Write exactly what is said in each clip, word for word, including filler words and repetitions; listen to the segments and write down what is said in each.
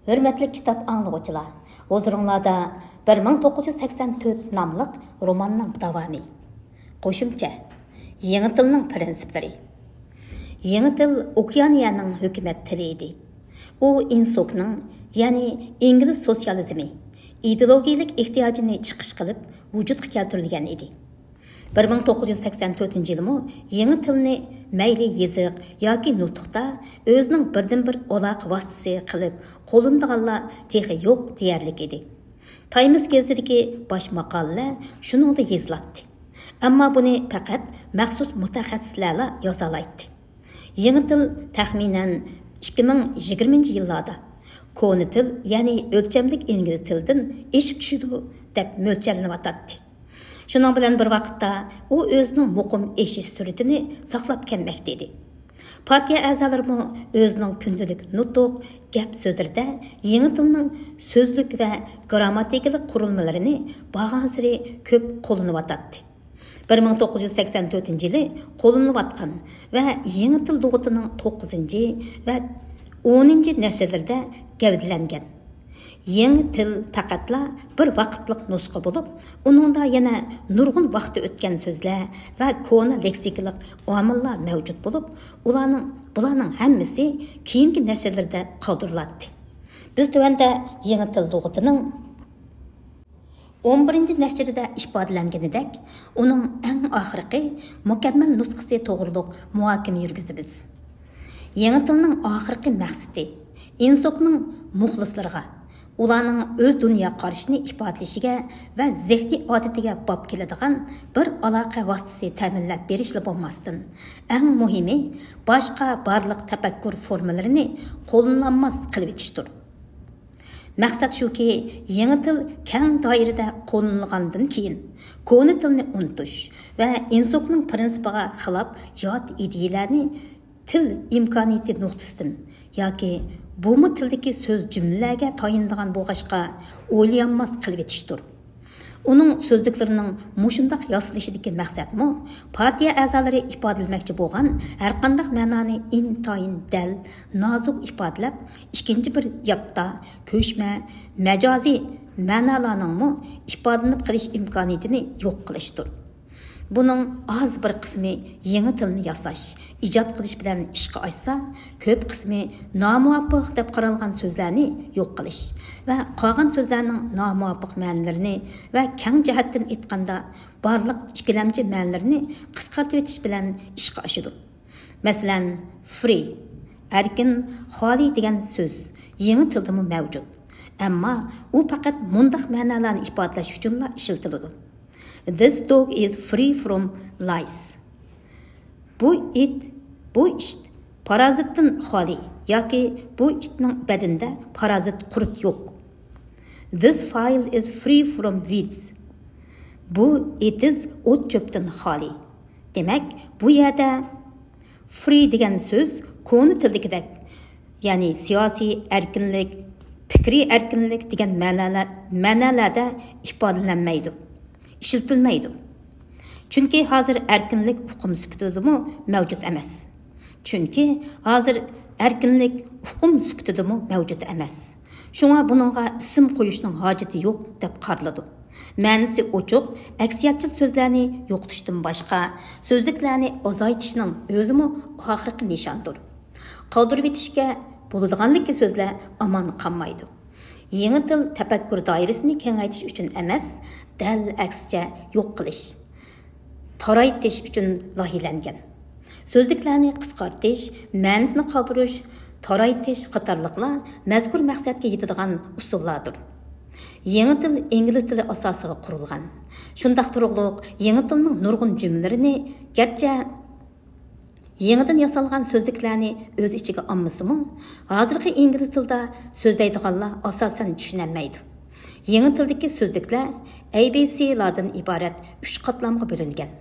ھۆرمەتلىك كىتاب ئاڭلىغۇچىلار، ھۇزۇرۇڭلاردا بىر مىڭ توققۇز يۈز سەكسەن تۆت ناملىق روماننىڭ داۋامى. قوشۇمچە. يېڭى تىلنىڭ پىرىنسىپلىرى. يېڭى تىل ئوكېئانىيەنىڭ ھۆكۈمەت تىلى ئىدى. ئۇ ئىنسوكنىڭ، يەنى ئىنگلىز سوتسىيالىزمى، ئىدېئولوگىيەلىك ئېھتىياجىنى چىقىش قىلىپ ۋۇجۇدقا كەلتۈرۈلگەن ئىدى. بىر مىڭ توققۇز يۈز سەكسەن تۆتىنچى يىلمۇ يېڭى تىلنى مەيلى يېزىق ياكى نۇتۇقتا ئۆزىنىڭ بىردىنبىر ئالاقە ۋاسىتىسى قىلىپ قوللىنىدىغانلار تېخى يوق دېيەرلىك ئىدى. تايمس گېزىتىدىكى باش ماقالىلەر شۇنىڭدا يېزىلاتتى. ئەمما بۇنى پەقەت مەخسۇس مۇتەخەسسىسلەرلا يازالايتتى. يېڭى تىل تەخمىنەن ئىككى مىڭ يىگىرمىنچى يىللاردا كونا تىل، يەنى ئۆلچەملىك ئىنگلىز تىلىدىن ئېشىپ چۈشىدۇ دەپ مۆلچەرلىنىۋاتاتتى. شۇنىڭ بىلەن بىر ۋاقىتتا ئۇ ئۆزىنىڭ مۇقىم ئېشىش سۈرئىتىنى ساقلاپ كەلمەكتە ئىدى. پارتىيە ئەزالىرىمۇ ئۆزىنىڭ كۈندىلىك نۇتۇق، گەپ سۆزلىرىدە يېڭى تىلنىڭ سۆزلۈك ۋە گىرامماتىكىلىق قۇرۇلمىلىرىنى بارغانسېرى كۆپ قوللىنىۋاتاتتى. بىر مىڭ توققۇز يۈز سەكسەن تۆتىنچى يىلى قوللىنىلىۋاتقان ۋە يېڭى تىل لۇغىتىنىڭ توققۇزىنچى ۋە ئونىنچى نەشرلىرىدە گەۋدىلەنگەن. يېڭى تىل پەقەتلا بىر ۋاقىتلىق نۇسخا بولۇپ، ئۇنىڭدا يەنە نۇرغۇن ۋاقتى ئۆتكەن سۆزلەر ۋە كونا لېكسىكىلىق ئامىللار مەۋجۇت بولۇپ، ئۇلارنىڭ، بۇلارنىڭ ھەممىسى كېيىنكى نەشرلەردە قالدۇرۇلاتتى. بىز تۆۋەندە يېڭى تىل لۇغىتىنىڭ ئون بىرىنچى نەشرىدە ئىپادىلەنگىنىدەك، ئۇنىڭ ئەڭ ئاخىرقى مۇكەممەل نۇسخىسى توغرۇلۇق مۇھاكىمە يۈرگۈزىمىز. يېڭى تىلنىڭ ئاخىرقى مەقسىتى ئىنسوكنىڭ مۇخلىسلىرىغا، ئۇلارنىڭ ئۆز دۇنيا قارىشىنى ئىپادىلىشىگە ۋە زېھنىي ئادىتىگە باب كېلىدىغان بىر ئالاقە ۋاسىتىسى تەمىنلەپ بېرىشلا بولماستىن، ئەڭ مۇھىمى، باشقا بارلىق تەپەككۇر فورمىلىرىنى قوللىنالماس قىلىۋېتىشتۇر. مەقسەت شۇكى، يېڭى تىل كەڭ دائىرىدە قوللىنىلغاندىن كېيىن، كونا تىلنى ئۇنتۇش ۋە ئىنسوكنىڭ پىرىنسىپىغا خىلاپ يات ئىدىيەلەرنى تىل ئىمكانىيىتى نۇقتىسىدىن ياكى بۇمۇ تىلدىكى سۆز جۈملىلەرگە تايىنىدىغان بولغاچقا، ئويلىيالماس قىلىۋېتىشتۇر. ئۇنىڭ سۆزلۈكلىرىنىڭ مۇشۇنداق ياسىلىشىدىكى مەقسەتمۇ، پارتىيە ئەزالىرى ئىپادىلىمەكچى بولغان ھەرقانداق مەنانى ئىنتايىن دەل، نازۇك ئىپادىلەپ، ئىككىنچى بىر ياپتا، كۆچمە، مەجازىي مەنالارنىڭمۇ ئىپادىلىنىپ قېلىش ئىمكانىيىتىنى يوق قىلىشتۇر. بۇنىڭ ئاز بىر قىسمى يېڭى تىلنى ياساش، ئىجاد قىلىش بىلەن ئىشقا ئاشسا، كۆپ قىسمى نامۇۋاپىق دەپ قارالغان سۆزلەرنى يوق قىلىش ۋە قالغان سۆزلەرنىڭ نامۇۋاپىق مەنىلىرىنى ۋە كەڭ جەھەتتىن ئېيتقاندا، بارلىق ئىككىلەمچى مەنىلىرىنى قىسقارتىۋېتىش بىلەن ئىشقا ئاشىدۇ. مەسىلەن، فرى، ئەركىن، خالىي دېگەن سۆز يېڭى تىلدىمۇ مەۋجۇت. ئەمما ئۇ پەقەت مۇنداق مەنالارنى ئىپادىلەش ئۈچۈنلا ئىشلىتىلىدۇ. This dog is free from lice. بۇ ئىت، بۇ ئىت پارازىتتىن خالىي ياكى بۇ ئىتنىڭ بەدىنىدە پارازىت قۇرت يوق. This file is free from weeds. بۇ ئېتىز ئوت چۆپتىن خالىي. دېمەك، بۇ يەردە فرى دېگەن سۆز كونا تىلدىكىدەك، يەنى سىياسىي ئەركىنلىك، پىكرىي ئەركىنلىك دېگەن مەنالار، مەنالاردا ئىپادىلەنمەيدۇ، ئىشلىتىلمەيدۇ. چۈنكى ھازىر ئەركىنلىك ئۇقۇم سۈپىتىدىمۇ مەۋجۇت ئەمەس. چۈنكى ھازىر ئەركىنلىك ئۇقۇم سۈپىتىدىمۇ مەۋجۇت ئەمەس. شۇڭا بۇنىڭغا ئىسىم قويۇشنىڭ ھاجىتى يوق دەپ قارىلىدۇ. مەنىسى ئوچۇق، ئەكسىيەتچىل سۆزلەرنى يوقىتىشتىن باشقا، سۆزلۈكلەرنى ئازايتىشنىڭ ئۆزىمۇ ئاخىرقى نىشاندۇر. قالدۇرۇۋېتىشكە بولىدىغانلىكى سۆزلەر ئامان قالمايدۇ. يېڭى تىل تەپەككۇر دائىرىسىنى كېڭەيتىش ئۈچۈن ئەمەس، دەل ئەكسىچە يوق قىلىش، تارايتىش ئۈچۈن لايىھەلەنگەن. سۆزلۈكلەرنى قىسقارتىش، مەنىسىنى قالدۇرۇش، تارايتىش قاتارلىقلار مەزكۇر مەقسەتكە يېتىدىغان ئۇسۇللاردۇر. يېڭى تىل ئىنگلىز تىلى ئاساسىغا قۇرۇلغان. شۇنداق تۇرۇقلۇق يېڭى تىلنىڭ نۇرغۇن جۈملىلىرىنى، گەرچە يېڭىدىن ياسالغان سۆزلۈكلەرنى ئۆز ئىچىگە ئالمىسىمۇ، ھازىرقى ئىنگلىز تىلىدا سۆزلەيدىغانلار ئاساسەن چۈشىنەلمەيدۇ. يېڭى تىلدىكى سۆزلۈكلەر ئەي بى سىلاردىن ئىبارەت ئۈچ قاتلامغا بۆلۈنگەن.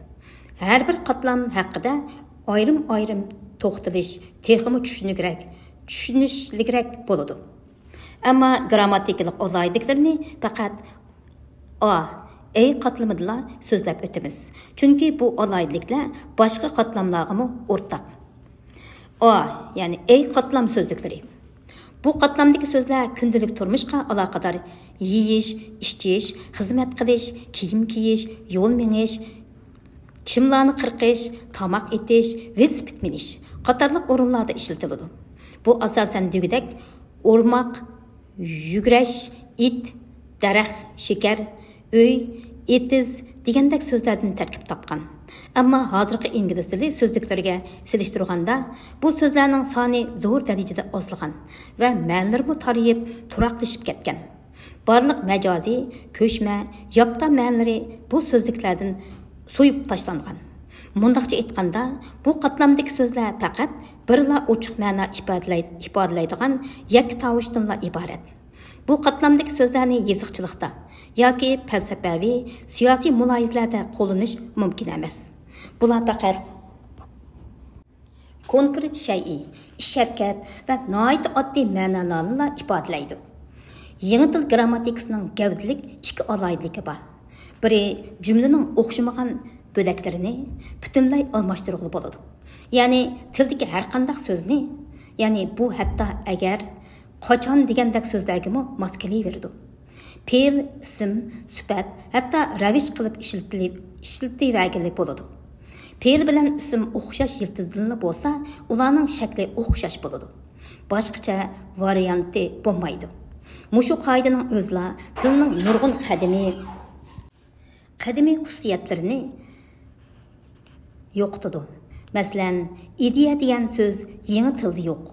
ھەر بىر قاتلام ھەققىدە ئايرىم-ئايرىم توختىلىش تېخىمۇ چۈشىنىكرەك، چۈشىنىشلىكرەك بولىدۇ. ئەمما گىرامماتىكىلىق ئالاھىدىلىكلىرىنى پەقەت ئا، ئەي قاتلىمىدىلا سۆزلەپ ئۆتىمىز. چۈنكى بۇ ئالاھىدىلىكلەر باشقا قاتلاملارغىمۇ ئورتاق. ئا، يەنى ئەي قاتلام سۆزلۈكلىرى. بۇ قاتلامدىكى سۆزلەر كۈندىلىك تۇرمۇشقا ئالاقىدار يېيىش، ئىچىش، خىزمەت قىلىش، كىيىم كىيىش، يول مېڭىش، چىملارنى قىرقىش، تاماق ئېتىش، ۋېلىسىپىت مىنىش قاتارلىق ئورۇنلاردا ئىشلىتىلىدۇ. بۇ ئاساسەن دېگۈدەك ئورماق، يۈگرەش، ئىت، دەرەخ، شېكەر، ئۆي، ئېتىز دېگەندەك سۆزلەردىن تەركىب تاپقان. ئەمما ھازىرقى ئىنگلىز تىلى سۆزلۈكلىرىگە سېلىشتۇرغاندا، بۇ سۆزلەرنىڭ سانى زور دەرىجىدە ئازلىغان ۋە مەنىلىرىمۇ تارىيىپ، تۇراقلىشىپ كەتكەن. بارلىق مەجازىي، كۆچمە، ياپتا مەنىلىرى بۇ سۆزلۈكلەردىن سويۇپ تاشلانغان. مۇنداقچە ئېيتقاندا، بۇ قاتلامدىكى سۆزلەر پەقەت بىرلا ئوچۇق مەنا ئىپادىلەي-، ئىپادىلەيدىغان يەككە تاۋۇشتىنلا ئىبارەت. بۇ قاتلامدىكى سۆزلەرنى يېزىقچىلىقتا ياكى پەلسەپەۋى، سىياسىي مۇلاھىزىلەردە قوللىنىش مۇمكىن ئەمەس. بۇلار پەقەت كونكرېت شەيئى، ئىش-ھەرىكەت ۋە ناھايىتى ئاددىي مەنىلەرنىلا ئىپادىلەيدۇ. يېڭى تىل گىرامماتىكىسىنىڭ گەۋدىلىك ئىككى ئالاھىدىلىكى بار. بىرى جۈملىنىڭ ئوخشىمىغان بۆلەكلىرىنى پۈتۈنلەي ئالماشتۇرغىلى بولىدۇ. يەنى تىلدىكى ھەرقانداق سۆزنى، يەنى بۇ ھەتتا ئەگەر، قاچان دېگەندەك سۆزلەرگىمۇ ماس كېلىۋېرىدۇ. پېئىل، ئىسىم، سۈپەت، ھەتتا رەۋىش قىلىپ ئىشلىتىلى-، ئىشلىتىۋەرگىلى بولىدۇ. پېئىل بىلەن ئىسىم ئوخشاش يىلتىزدىنلا بولسا، ئۇلارنىڭ شەكلى ئوخشاش بولىدۇ. باشقىچە ۋارىيانتى بولمايدۇ. مۇشۇ قائىدىنىڭ ئۆزىلا تىلنىڭ نۇرغۇن قەدىمىي، قەدىمىي خۇسۇسىيەتلىرىنى يوقىتىدۇ. مەسىلەن، ئىدىيە دېگەن سۆز يېڭى تىلدا يوق.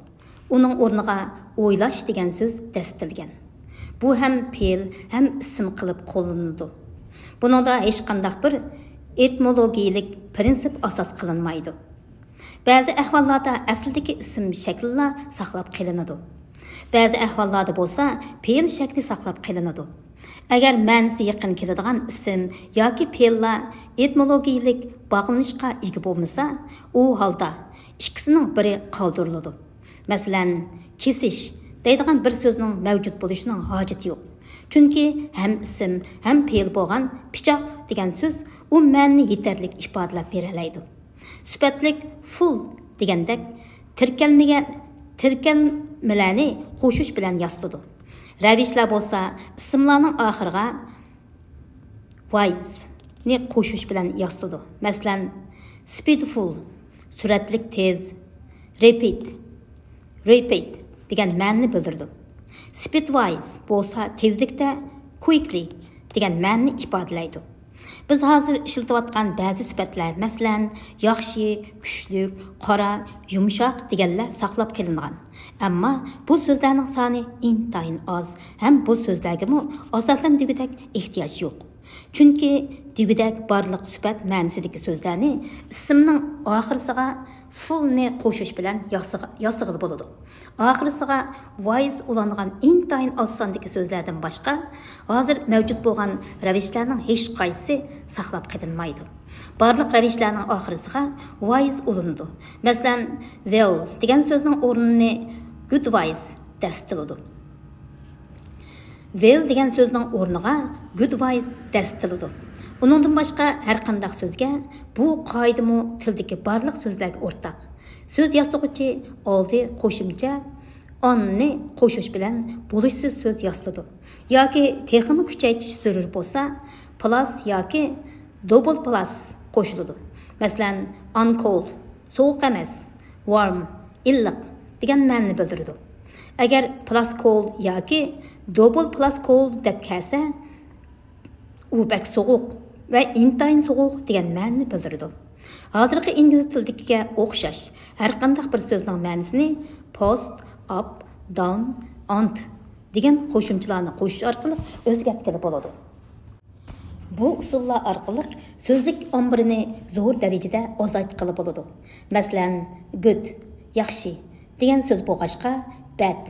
ئۇنىڭ ئورنىغا ئويلاش دېگەن سۆز دەسسىتىلگەن. بۇ ھەم پېئىل، ھەم ئىسىم قىلىپ قوللىنىلىدۇ. بۇنىڭدا ھېچقانداق بىر ئېتىمولوگىيىلىك پىرىنسىپ ئاساس قىلىنمايدۇ. بەزى ئەھۋاللاردا ئەسلىدىكى ئىسىم شەكلىلا ساقلاپ قېلىنىدۇ. بەزى ئەھۋاللاردا بولسا پېئىل شەكلى ساقلاپ قېلىنىدۇ. ئەگەر مەنىسى يېقىن كېلىدىغان ئىسىم ياكى پېئىللار ئېتىمولوگىيىلىك باغلىنىشقا ئىگە بولمىسا، ئۇ ھالدا ئىككىسىنىڭ بىرى قالدۇرۇلىدۇ. مەسىلەن، كېسىش دەيدىغان بىر سۆزنىڭ مەۋجۇت بولۇشىنىڭ ھاجىتى يوق. چۈنكى ھەم ئىسىم، ھەم پېئىل بولغان پىچاق دېگەن سۆز ئۇ مەنىنى يېتەرلىك ئىپادىلەپ بېرەلەيدۇ. سۈپەتلىك فۇل دېگەندەك تىركەلمىگەن، تىركەلمىلەرنى قوشۇش بىلەن ياسىلىدۇ. رەۋىشلەر بولسا ئىسىملارنىڭ ئاخىرىغا ۋايز نى قوشۇش بىلەن ياسىلىدۇ. مەسىلەن، سپىدفۇل، سۈرئەتلىك تېز، رېپىد، رېپىد دېگەن مەنىنى بىلدۈرىدۇ. سپىدۋايز بولسا تېزلىكتە، كۇيىكلى دېگەن مەنىنى ئىپادىلەيدۇ. بىز ھازىر ئىشلىتىۋاتقان بەزى سۈپەتلەر، مەسىلەن، ياخشى، كۈچلۈك، قارا، يۇمشاق دېگەنلەر ساقلاپ قېلىنغان. ئەمما بۇ سۆزلەرنىڭ سانى ئىنتايىن ئاز ھەم بۇ سۆزلەرگىمۇ ئاساسەن دېگۈدەك ئېھتىياج يوق. چۈنكى دېگۈدەك بارلىق سۈپەت مەنىسىدىكى سۆزلەرنى ئىسىمنىڭ ئاخىرىسىغا فۇلنى قوشۇش بىلەن ياسىغ-، ياسىغىلى بولىدۇ. ئاخىرىسىغا ۋايز ئۇلانغان ئىنتايىن ئاز ساندىكى سۆزلەردىن باشقا، ھازىر مەۋجۇت بولغان رەۋىشلەرنىڭ ھېچقايسىسى ساقلاپ قېلىنمايدۇ. بارلىق رەۋىشلەرنىڭ ئاخىرىسىغا ۋايز ئۇلىنىدۇ. مەسىلەن، ۋېل دېگەن سۆزنىڭ ئورنىنى گۇد ۋايز دەسسىتىلىدۇ. ۋېل دېگەن سۆزنىڭ ئورنىغا گۇد ۋايز دەسسىتىلىدۇ. ئۇنىڭدىن باشقا ھەرقانداق سۆزگە بۇ قائىدىمۇ تىلدىكى بارلىق سۆزلەرگە ئورتاق. سۆز ياسىغۇچى ئالدى قوشۇمچە ئاننى قوشۇش بىلەن بولۇشسىز سۆز ياسىلىدۇ. ياكى تېخىمۇ كۈچەيتىش زۆرۈر بولسا، پلاس ياكى دوبل پلاس قوشۇلىدۇ. مەسىلەن، ئانكولد، سوغۇق ئەمەس، ۋارم، ئىللىق دېگەن مەنىنى بىلدۈرىدۇ. ئەگەر پلاس كولد ياكى دوبل پلاس كولد دەپ كەلسە، ئۇ بەك سوغۇق ۋە ئىنتايىن سوغۇق دېگەن مەنىنى بىلدۈرىدۇ. ھازىرقى ئىنگلىز تىلىدىكىگە ئوخشاش ھەرقانداق بىر سۆزنىڭ مەنىسىنى پاست، ئاپ، داون، ئانت دېگەن قوشۇمچىلارنى قوشۇش ئارقىلىق ئۆزگەرتكىلى بولىدۇ. بۇ ئۇسۇللار ئارقىلىق سۆزلۈك ئامبىرىنى زور دەرىجىدە ئازايتقىلى بولىدۇ. مەسىلەن، گۇد، ياخشى، دېگەن سۆز بولغاچقا، بەد،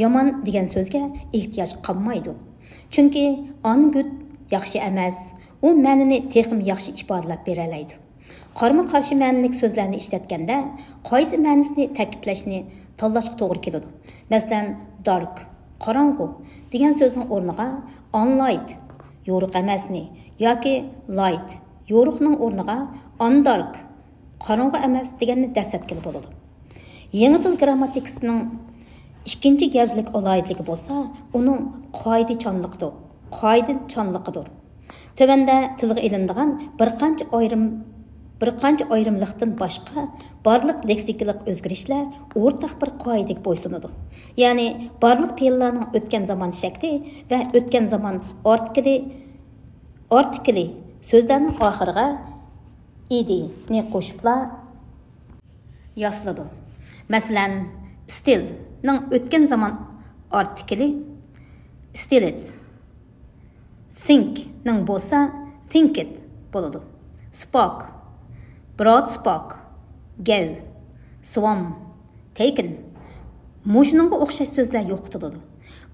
يامان، دېگەن سۆزگە ئېھتىياج قالمايدۇ. چۈنكى ئانگۇد ياخشى ئەمەس، ئۇ مەنىنى تېخىمۇ ياخشى ئىپادىلەپ بېرەلەيدۇ. قارىمۇ قارشى مەنىلىك سۆزلەرنى ئىشلەتكەندە، قايسى مەنىسىنى تەكىتلەشنى تاللاشقا توغرا كېلىدۇ. مەسىلەن، دارك، قاراڭغۇ، دېگەن سۆزنىڭ ئورنىغا ئانلايت، يورۇق ئەمەسنى، ياكى لايت، يورۇقنىڭ ئورنىغا ئاندارك، قاراڭغۇ ئەمەس، دېگەننى دەسسەتكىلى بولىدۇ. يېڭى تىل گىرامماتىكىسىنىڭ ئىككىنچى گەۋدىلىك ئالاھىدىلىكى بولسا ئۇنىڭ قائىدىچانلىقىدۇر. قائىدىچانلىقىدۇر. تۆۋەندە تىلغا ئېلىنىدىغان بىر قانچە ئايرىم، بىر قانچە ئايرىملىقتىن باشقا بارلىق لېكسىكىلىق ئۆزگىرىشلەر ئورتاق بىر قائىدىگە بويسۇنىدۇ. يەنى بارلىق پېئىللارنىڭ ئۆتكەن زامان شەكلى ۋە ئۆتكەن زامان ئارتىكلى، ئارتىكلى سۆزلەرنىڭ ئاخىرىغا ئىدنى قوشۇپلا ياسىلىدۇ. مەسىلەن، still نىڭ ئۆتكەن زامان ئارتىكلى stilled، think نىڭ بولسا thinked بولىدۇ. Spoke، broad spoke، gave، swam، taken. مۇشۇنىڭغا ئوخشاش سۆزلەر يوقىتىلىدۇ.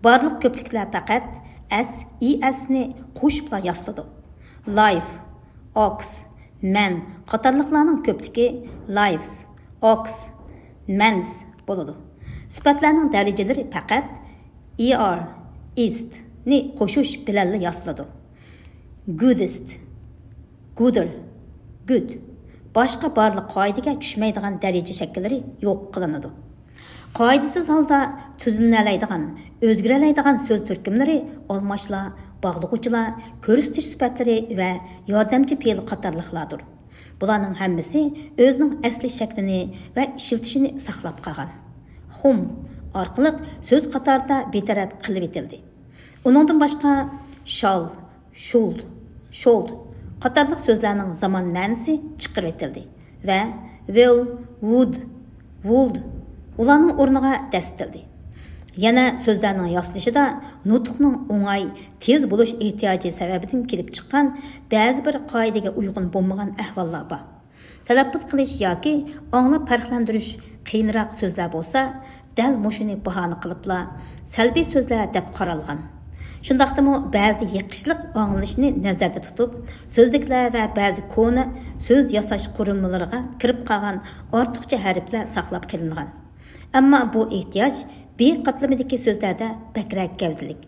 بارلىق كۆپلۈكلەر پەقەت s، es نى قوشۇپلا ياسىلىدۇ. Life، ox، man قاتارلىقلارنىڭ كۆپلۈكى lives، ox، mans بولىدۇ. سۈپەتلەرنىڭ دەرىجىلىرى پەقەت er، est نى قوشۇش بىلەنلا ياسىلىدۇ. Goodest، gooder، good باشقا بارلىق قائىدىگە چۈشمەيدىغان دەرىجە شەكىللىرى يوق قىلىنىدۇ. قائىدىسىز ھالدا تۈزۈلۈنەلەيدىغان، ئۆزگىرەلەيدىغان سۆز تۈركۈملىرى ئالماشلار، باغلىغۇچىلار، كۆرسىتىش سۈپەتلىرى ۋە ياردەمچى پېئىل قاتارلىقلاردۇر. بۇلارنىڭ ھەممىسى ئۆزىنىڭ ئەسلى شەكلىنى ۋە ئىشلىتىشىنى ساقلاپ قالغان. Home ئارقىلىق سۆز قاتارىدا بىتەرەپ قىلىۋېتىلدى. ئۇنىڭدىن باشقا shall، should، should قاتارلىق سۆزلەرنىڭ زامان مەنىسى چىقىرىۋېتىلدى ۋە will، would، would ئۇلارنىڭ ئورنىغا دەسسىتىلدى. يەنە سۆزلەرنىڭ ياسىلىشىدا نۇتۇقنىڭ ئوڭاي، تېز بولۇش ئېھتىياجى سەۋەبىدىن كېلىپ چىققان بەزى بىر قائىدىگە ئۇيغۇن بولمىغان ئەھۋاللار بار. تەلەپپۇز قىلىش ياكى ئاڭلاپ پەرقلەندۈرۈش قىيىنراق سۆزلەر بولسا، دەل مۇشۇنى باھانە قىلىپلا سەلبىي سۆزلەر دەپ قارالغان. شۇنداقتىمۇ بەزى يېقىشلىق ئاڭلىنىشنى نەزەردە تۇتۇپ، سۆزلۈكلەر ۋە بەزى كونا سۆز ياساش قۇرۇلمىلىرىغا كىرىپ قالغان ئارتۇقچە ھەرپلەر ساقلاپ قېلىنغان. ئەمما بۇ ئېھتىياج ب قاتلىمىدىكى سۆزلەردە بەكرەك گەۋدىلىك.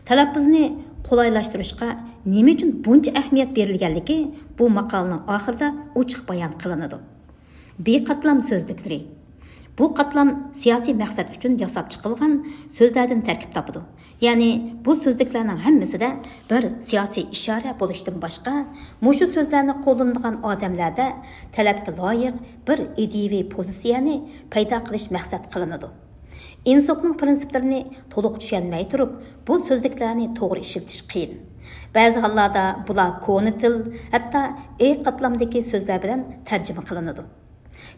تەلەپپۇزنى قولايلاشتۇرۇشقا نېمە ئۈچۈن بۇنچە ئەھمىيەت بېرىلگەنلىكى بۇ ماقالىنىڭ ئاخىرىدا ئوچۇق بايان قىلىنىدۇ. ب قاتلام سۆزلۈكلىرى. بۇ قاتلام سىياسىي مەقسەت ئۈچۈن ياساپ چىقىلغان سۆزلەردىن تەركىب تاپىدۇ. يەنى بۇ سۆزلۈكلەرنىڭ ھەممىسىدە بىر سىياسىي ئىشارە بولۇشتىن باشقا، مۇشۇ سۆزلەرنى قوللىنىدىغان ئادەملەردە تەلەپكە لايىق بىر ئىدىيىۋى پوزىتسىيەنى پەيدا قىلىش مەقسەت قىلىنىدۇ. ئىنسوكنىڭ پىرىنسىپلىرىنى تولۇق چۈشەنمەي تۇرۇپ، بۇ سۆزلۈكلەرنى توغرا ئىشلىتىش قىيىن. بەزى ھاللاردا بۇلار كونا تىل، ھەتتا ئى قاتلامدىكى سۆزلەر بىلەن تەرجىمە قىلىنىدۇ.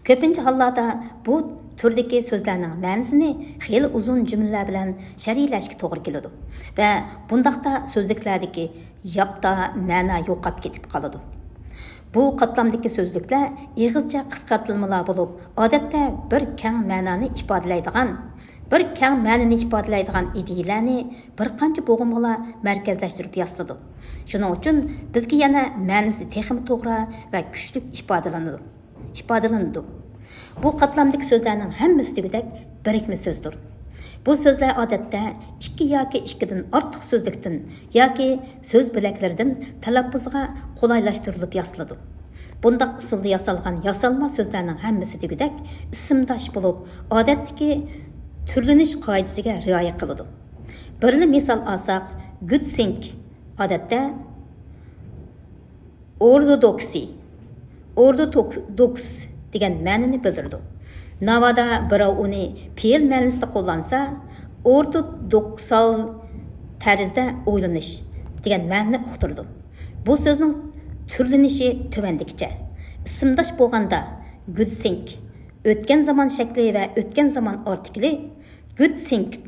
كۆپىنچە ھاللاردا بۇ تۈردىكى سۆزلەرنىڭ مەنىسىنى خېلى ئۇزۇن جۈملىلەر بىلەن شەرھلەشكە توغرا كېلىدۇ ۋە بۇنداقتا سۆزلۈكلەردىكى ياپتا مەنا يوقاپ كېتىپ قالىدۇ. بۇ قاتلامدىكى سۆزلۈكلەر ئېغىزچە قىسقارتىلمىلار بولۇپ، ئادەتتە بىر كەڭ مەنانى ئىپادىلەيدىغان، بىر كەڭ مەنىنى ئىپادىلەيدىغان ئىدىيىلەرنى بىر قانچە بوغۇمغىلا مەركەزلەشتۈرۈپ ياسىلىدۇ. شۇنىڭ ئۈچۈن بىزگە يەنە مەنىسى تېخىمۇ توغرا ۋە كۈچلۈك ئىپادىلىنىدۇ. ئىپادىلىنىدۇ. بۇ قاتلامدىكى سۆزلەرنىڭ ھەممىسى دېگۈدەك بىرىكمە سۆزدۇر. بۇ سۆزلەر ئادەتتە ئىككى ياكى ئىككىدىن ئارتۇق سۆزلۈكتىن ياكى سۆز بۆلەكلىرىدىن تەلەپپۇزغا قولايلاشتۇرۇلۇپ ياسىلىدۇ. بۇنداق ئۇسۇلدا ياسالغان ياسالما سۆزلەرنىڭ ھەممىسى دېگۈدەك ئىسىمداش بولۇپ، ئادەتتىكى تۈرلىنىش قائىدىسىگە رىئايە قىلىدۇ. بىرلا مىسال ئالساق، good thing ئادەتتە ئورتودوكسى، ئورتودوكس دېگەن مەنىنى بىلدۈرىدۇ. ناۋادا بىراۋ ئۇنى پېئىل مەنىسىدە قوللانسا، ئورتودوكسال تەرزدە ئويلىنىش دېگەن مەنىنى ئۇقتۇرىدۇ. بۇ سۆزنىڭ تۈرلىنىشى تۆۋەندىكىچە. ئىسىمداش بولغاندا good thing، ئۆتكەن زامان شەكلى ۋە ئۆتكەن زامان ئارتىكلى good thinged،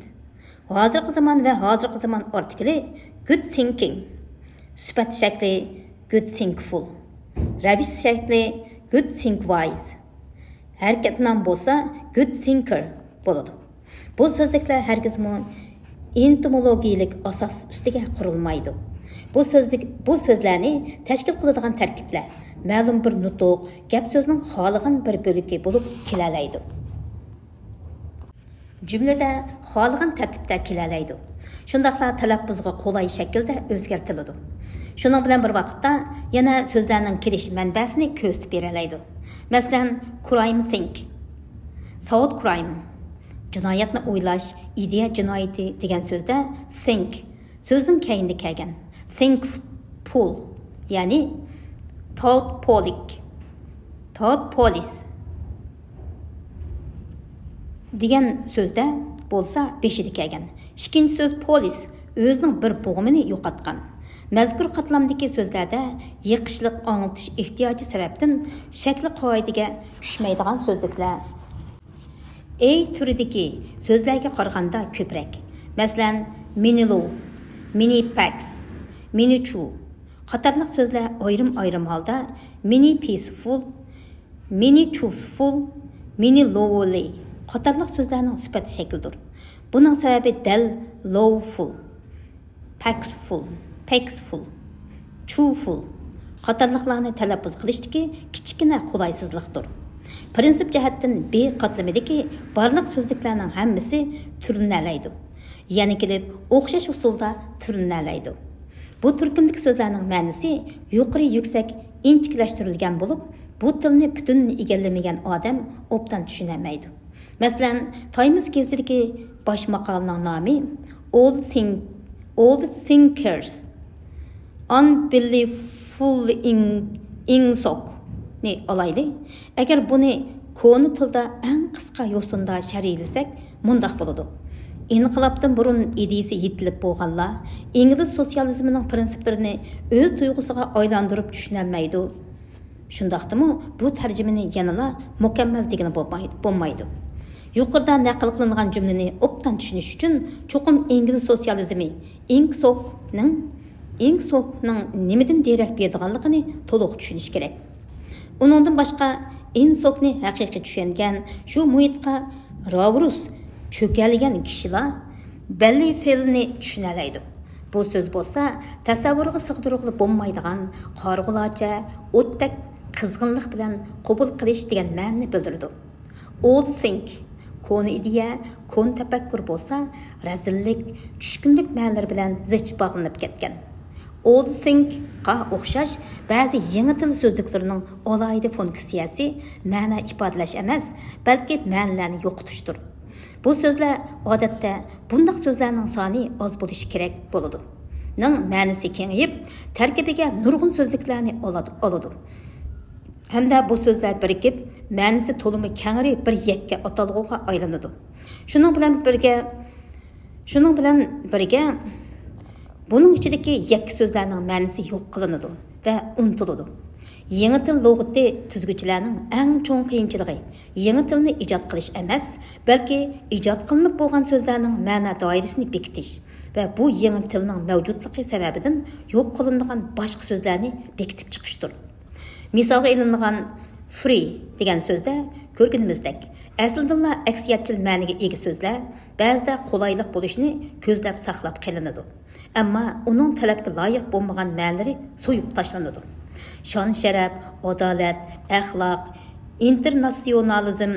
ھازىرقى زامان ۋە ھازىرقى زامان ئارتىكلى good thinking، سۈپەت شەكلى good thinkful، رەۋىش شەكلى good thinkwise، ھەرىكەت نام بولسا good thinker بولىدۇ. بۇ سۆزلۈكلەر ھەرگىزمۇ ئېتىمولوگىيىلىك ئاساس ئۈستىگە قۇرۇلمايدۇ. بۇ سۆزلۈك، بۇ سۆزلەرنى تەشكىل قىلىدىغان تەركىبلەر مەلۇم بىر نۇتۇق، گەپ سۆزنىڭ خالىغان بىر بۆلىكى بولۇپ كېلەلەيدۇ. جۈملىلەر خالىغان تەرتىپتە كېلەلەيدۇ. شۇنداقلا تەلەپپۇزغا قولاي شەكىلدە ئۆزگەرتىلىدۇ. شۇنىڭ بىلەن بىر ۋاقىتتا يەنە سۆزلەرنىڭ كېلىش مەنبەسىنى كۆرسىتىپ بېرەلەيدۇ. مەسىلەن، crime thing، thought crime، جىنايەتنى ئويلاش، ئىدىيە جىنايىتى دېگەن سۆزدە think سۆزنىڭ كەينىدە كەلگەن. Thinkful، يەنى thoughtfullik، thoughtfulness دېگەن سۆزدە بولسا بېشىدا كەلگەن. ئىككىنچى سۆز polis، ئۆزىنىڭ بىر بوغۇمىنى يوقاتقان. مەزكۇر قاتلامدىكى سۆزلەردە يېقىشلىق ئاڭلىتىش ئېھتىياجى سەۋەبتىن شەكلى قائىدىگە چۈشمەيدىغان سۆزلۈكلەر. ئەي تۈرىدىكى سۆزلەرگە قارىغاندا كۆپرەك. مەسىلەن، مىنىلو، مىنىپەكس، مىنىچۇ قاتارلىق سۆزلەر ئايرىم-ئايرىم ھالدا مىنى پىسفۇل، مىنى چۇسفۇل، مىنى لوۋلى قاتارلىق سۆزلەرنىڭ سۈپەت شەكلىدۇر. بۇنىڭ سەۋەبى دەل لوۋفۇل، پەكسفۇل، پەكسفۇل، چۇفۇل قاتارلىقلارنى تەلەپپۇز قىلىشتىكى كىچىككىنە قولايسىزلىقتۇر. پىرىنسىپ جەھەتتىن بى قاتلىمىدىكى بارلىق سۆزلۈكلەرنىڭ ھەممىسى تۈرلىنەلەيدۇ. يەنە كېلىپ ئوخشاش ئۇسۇلدا تۈرلىنەلەيدۇ. بۇ تۈركۈمدىكى سۆزلەرنىڭ مەنىسى يۇقىرى يۈكسەك ئىنچىكىلەشتۈرۈلگەن بولۇپ، بۇ تىلنى پۈتۈنلەي ئىگىلىمىگەن ئادەم ئوبدان چۈشىنەلمەيدۇ. مەسىلەن، تايمس گېزىتىدىكى باش ماقالىنىڭ نامى All Think، All Thinkers Unbelievable in، Ingsoc نى ئالايلى. ئەگەر بۇنى كونا تىلدا ئەڭ قىسقا يوسۇندا شەرھلىسەك، مۇنداق بولىدۇ: ئىنقىلابتىن بۇرۇن ئىدىيىسى يېتىلىپ بولغانلار ئىنگلىز سوتسىيالىزمىنىڭ پىرىنسىپلىرىنى ئۆز تۇيغۇسىغا ئايلاندۇرۇپ چۈشىنەلمەيدۇ. شۇنداقتىمۇ بۇ تەرجىمىنى يەنىلا مۇكەممەل دېگىلى بولماي-، بولمايدۇ. يۇقىرىدا نەقىل قىلىنغان جۈملىنى ئوبدان چۈشىنىش ئۈچۈن چوقۇم ئىنگلىز سوتسىيالىزمى، ئىنگسوكنىڭ، ئىنگسوكنىڭ نېمىدىن دېرەك بېرىدىغانلىقىنى تولۇق چۈشىنىش كېرەك. ئۇنىڭدىن باشقا، ئىنسوكنى ھەقىقىي چۈشەنگەن، شۇ مۇھىتقا راۋرۇس چۆكەلىگەن كىشىلا بەللىفېلنى چۈشىنەلەيدۇ. بۇ سۆز بولسا تەسەۋۋۇرغا سىغدۇرغىلى بولمايدىغان قارىغۇلارچە ئوتتەك قىزغىنلىق بىلەن قوبۇل قىلىش دېگەن مەنىنى بىلدۈرىدۇ. Old think، كونا ئىدىيە، كونا تەپەككۇر بولسا رەزىللىك، چۈشكۈنلۈك مەنىلىرى بىلەن زىچ باغلىنىپ كەتكەن. Old think قا ئوخشاش بەزى يېڭى تىل سۆزلۈكلىرىنىڭ ئالاھىدە فۇنكسىيەسى مەنە ئىپادىلەش ئەمەس، بەلكى مەنىلەرنى يوقىتىشتۇر. بۇ سۆزلەر ئادەتتە بۇنداق سۆزلەرنىڭ سانى ئاز بولۇشى كېرەك بولىدۇ. نىڭ مەنىسى كېڭىيىپ، تەركىبىگە نۇرغۇن سۆزلۈكلەرنى ئالىدۇ، ئالىدۇ. ھەمدە بۇ سۆزلەر بىرىكىپ، مەنىسى تولىمۇ كەڭرى بىر يەككە ئاتالغۇغا ئايلىنىدۇ. شۇنىڭ بىلەن بىرگە، شۇنىڭ بىلەن بىرگە، بۇنىڭ ئىچىدىكى يەككە سۆزلەرنىڭ مەنىسى يوق قىلىنىدۇ ۋە ئۇنتۇلىدۇ. يېڭى تىل لۇغىتى تۈزگۈچىلەرنىڭ ئەڭ چوڭ قىيىنچىلىقى يېڭى تىلنى ئىجاد قىلىش ئەمەس، بەلكى ئىجاد قىلىنىپ بولغان سۆزلەرنىڭ مەنە دائىرىسىنى بېكىتىش ۋە بۇ يېڭى تىلنىڭ مەۋجۇتلۇقى سەۋەبىدىن يوق قىلىنىدىغان باشقا سۆزلەرنى بېكىتىپ چىقىشتۇر. مىسالغا ئېلىنغان free دېگەن سۆزدە كۆرگىنىمىزدەك، ئەسلىدىنلا ئەكسىيەتچىل مەنىگە ئىگە سۆزلەر بەزىدە قولايلىق بولۇشىنى كۆزلەپ ساقلاپ قېلىنىدۇ. ئەمما ئۇنىڭ تەلەپكە لايىق بولمىغان مەنىلىرى سويۇپ تاشلىنىدۇ. شان-شەرەپ، ئادالەت، ئەخلاق، ئىنتېرناتسىيونالىزم،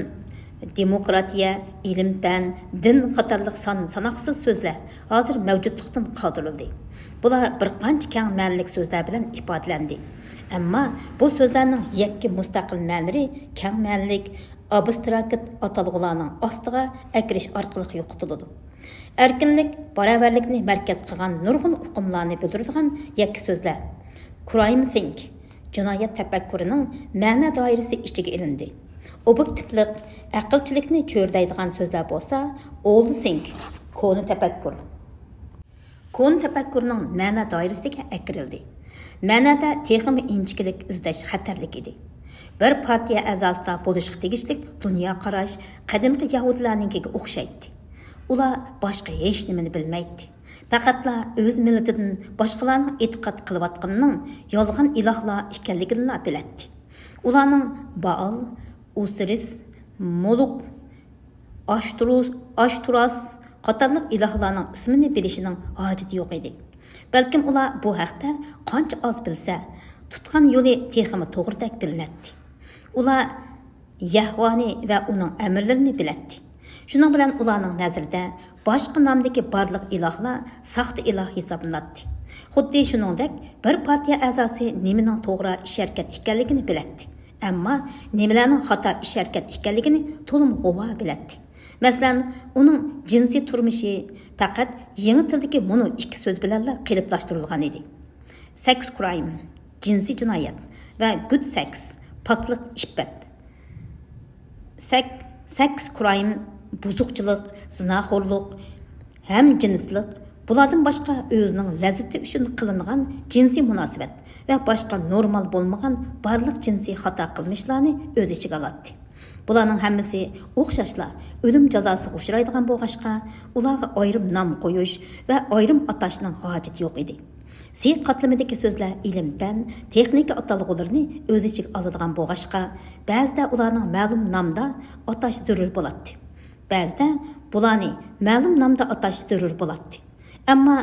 دېموكراتىيە، ئىلىم-پەن، دىن قاتارلىق سان-ساناقسىز سۆزلەر ھازىر مەۋجۇتلۇقتىن قالدۇرۇلدى. بۇلار بىر قانچە كەڭ مەنىلىك سۆزلەر بىلەن ئىپادىلەندى. ئەمما بۇ سۆزلەرنىڭ يەككە مۇستەقىل مەنىلىرى كەڭ مەنىلىك، ئابستراكت ئاتالغۇلارنىڭ ئاستىغا ئەكىرىش ئارقىلىق يوقىتىلىدۇ. ئەركىنلىك، باراۋەرلىكنى مەركەز قىلغان نۇرغۇن ئۇقۇملارنى بىلدۈرىدىغان يەككە سۆزلەر crime think، جىنايەت تەپەككۇرىنىڭ مەنە دائىرىسى ئىچىگە ئېلىندى. ئوبيېكتىپلىق، ئەقىلچىلىكنى چۆرىدەيدىغان سۆزلەر بولسا old think، كونا تەپەككۇر، كونا تەپەككۇرنىڭ مەنە دائىرىسىگە ئەكىرىلدى. مەنەدە تېخىمۇ ئىنچىكىلىك ئىزدەش خەتەرلىك ئىدى. بىر پارتىيە ئەزاسىدا بولۇشقا تېگىشلىك دۇنيا قاراش قەدىمكى يەھۇدىيلارنىڭكىگە ئوخشايتتى. ئۇلار باشقا ھېچنېمىنى بىلمەيتتى. پەقەتلا ئۆز مىللىتىدىن باشقىلارنىڭ ئېتىقاد قىلىۋاتقىنىنىڭ يالغان ئىلاھلار ئىكەنلىكىنىلا بىلەتتى. ئۇلارنىڭ بائال، ئوسىرىس، مولۇك، ئاشتۇرۇس، ئاشتۇراس قاتارلىق ئىلاھلارنىڭ ئىسمىنى بىلىشىنىڭ ھاجىتى يوق ئىدى. بەلكىم ئۇلار بۇ ھەقتە قانچە ئاز بىلسە، تۇتقان يولى تېخىمۇ توغرىدەك بىلىنەتتى. ئۇلار يەھۋانى ۋە ئۇنىڭ ئەمىرلىرىنى بىلەتتى. شۇنىڭ بىلەن ئۇلارنىڭ نەزىرىدە باشقا نامدىكى بارلىق ئىلاھلار ساختا ئىلاھ ھېسابلىناتتى. خۇددى شۇنىڭدەك بىر پارتىيە ئەزاسى نېمىنىڭ توغرا ئىش-ھەرىكەت ئىكەنلىكىنى بىلەتتى. ئەمما نېمىلەرنىڭ خاتا ئىش-ھەرىكەت ئىكەنلىكىنى تولىمۇ غۇۋا بىلەتتى. مەسىلەن، ئۇنىڭ جىنسىي تۇرمۇشى پەقەت يېڭى تىلدىكى مۇنۇ ئىككى سۆز بىلەنلا قېلىپلاشتۇرۇلغان ئىدى. سېكس كرايم، جىنسىي جىنايەت، ۋە گۇد سېكس، پاكلىق ئىپپەت. سەك-، سېكس كرايم، بۇزۇقچىلىق، زىناخورلۇق، ھەمجىنسلىق، بۇلاردىن باشقا ئۆزىنىڭ لەززىتى ئۈچۈن قىلىنغان جىنسىي مۇناسىۋەت ۋە باشقا نورمال بولمىغان بارلىق جىنسىي خاتا قىلمىشلارنى ئۆز ئىچىگە ئالاتتى. بۇلارنىڭ ھەممىسى ئوخشاشلا ئۆلۈم جازاسىغا ئۇچرايدىغان بولغاچقا، ئۇلارغا ئايرىم نام قويۇش ۋە ئايرىم ئاتاشنىڭ ھاجىتى يوق ئىدى. سى قاتلىمىدىكى سۆزلەر ئىلىم-پەن، تېخنىكا ئاتالغۇلىرىنى ئۆز ئىچىگە ئالىدىغان بولغاچقا، بەزىدە ئۇلارنىڭ مەلۇم نامدا ئاتاش زۆرۈر بولاتتى. بەزىدە بۇلارنى مەلۇم نامدا ئاتاش زۆرۈر بولاتتى. ئەمما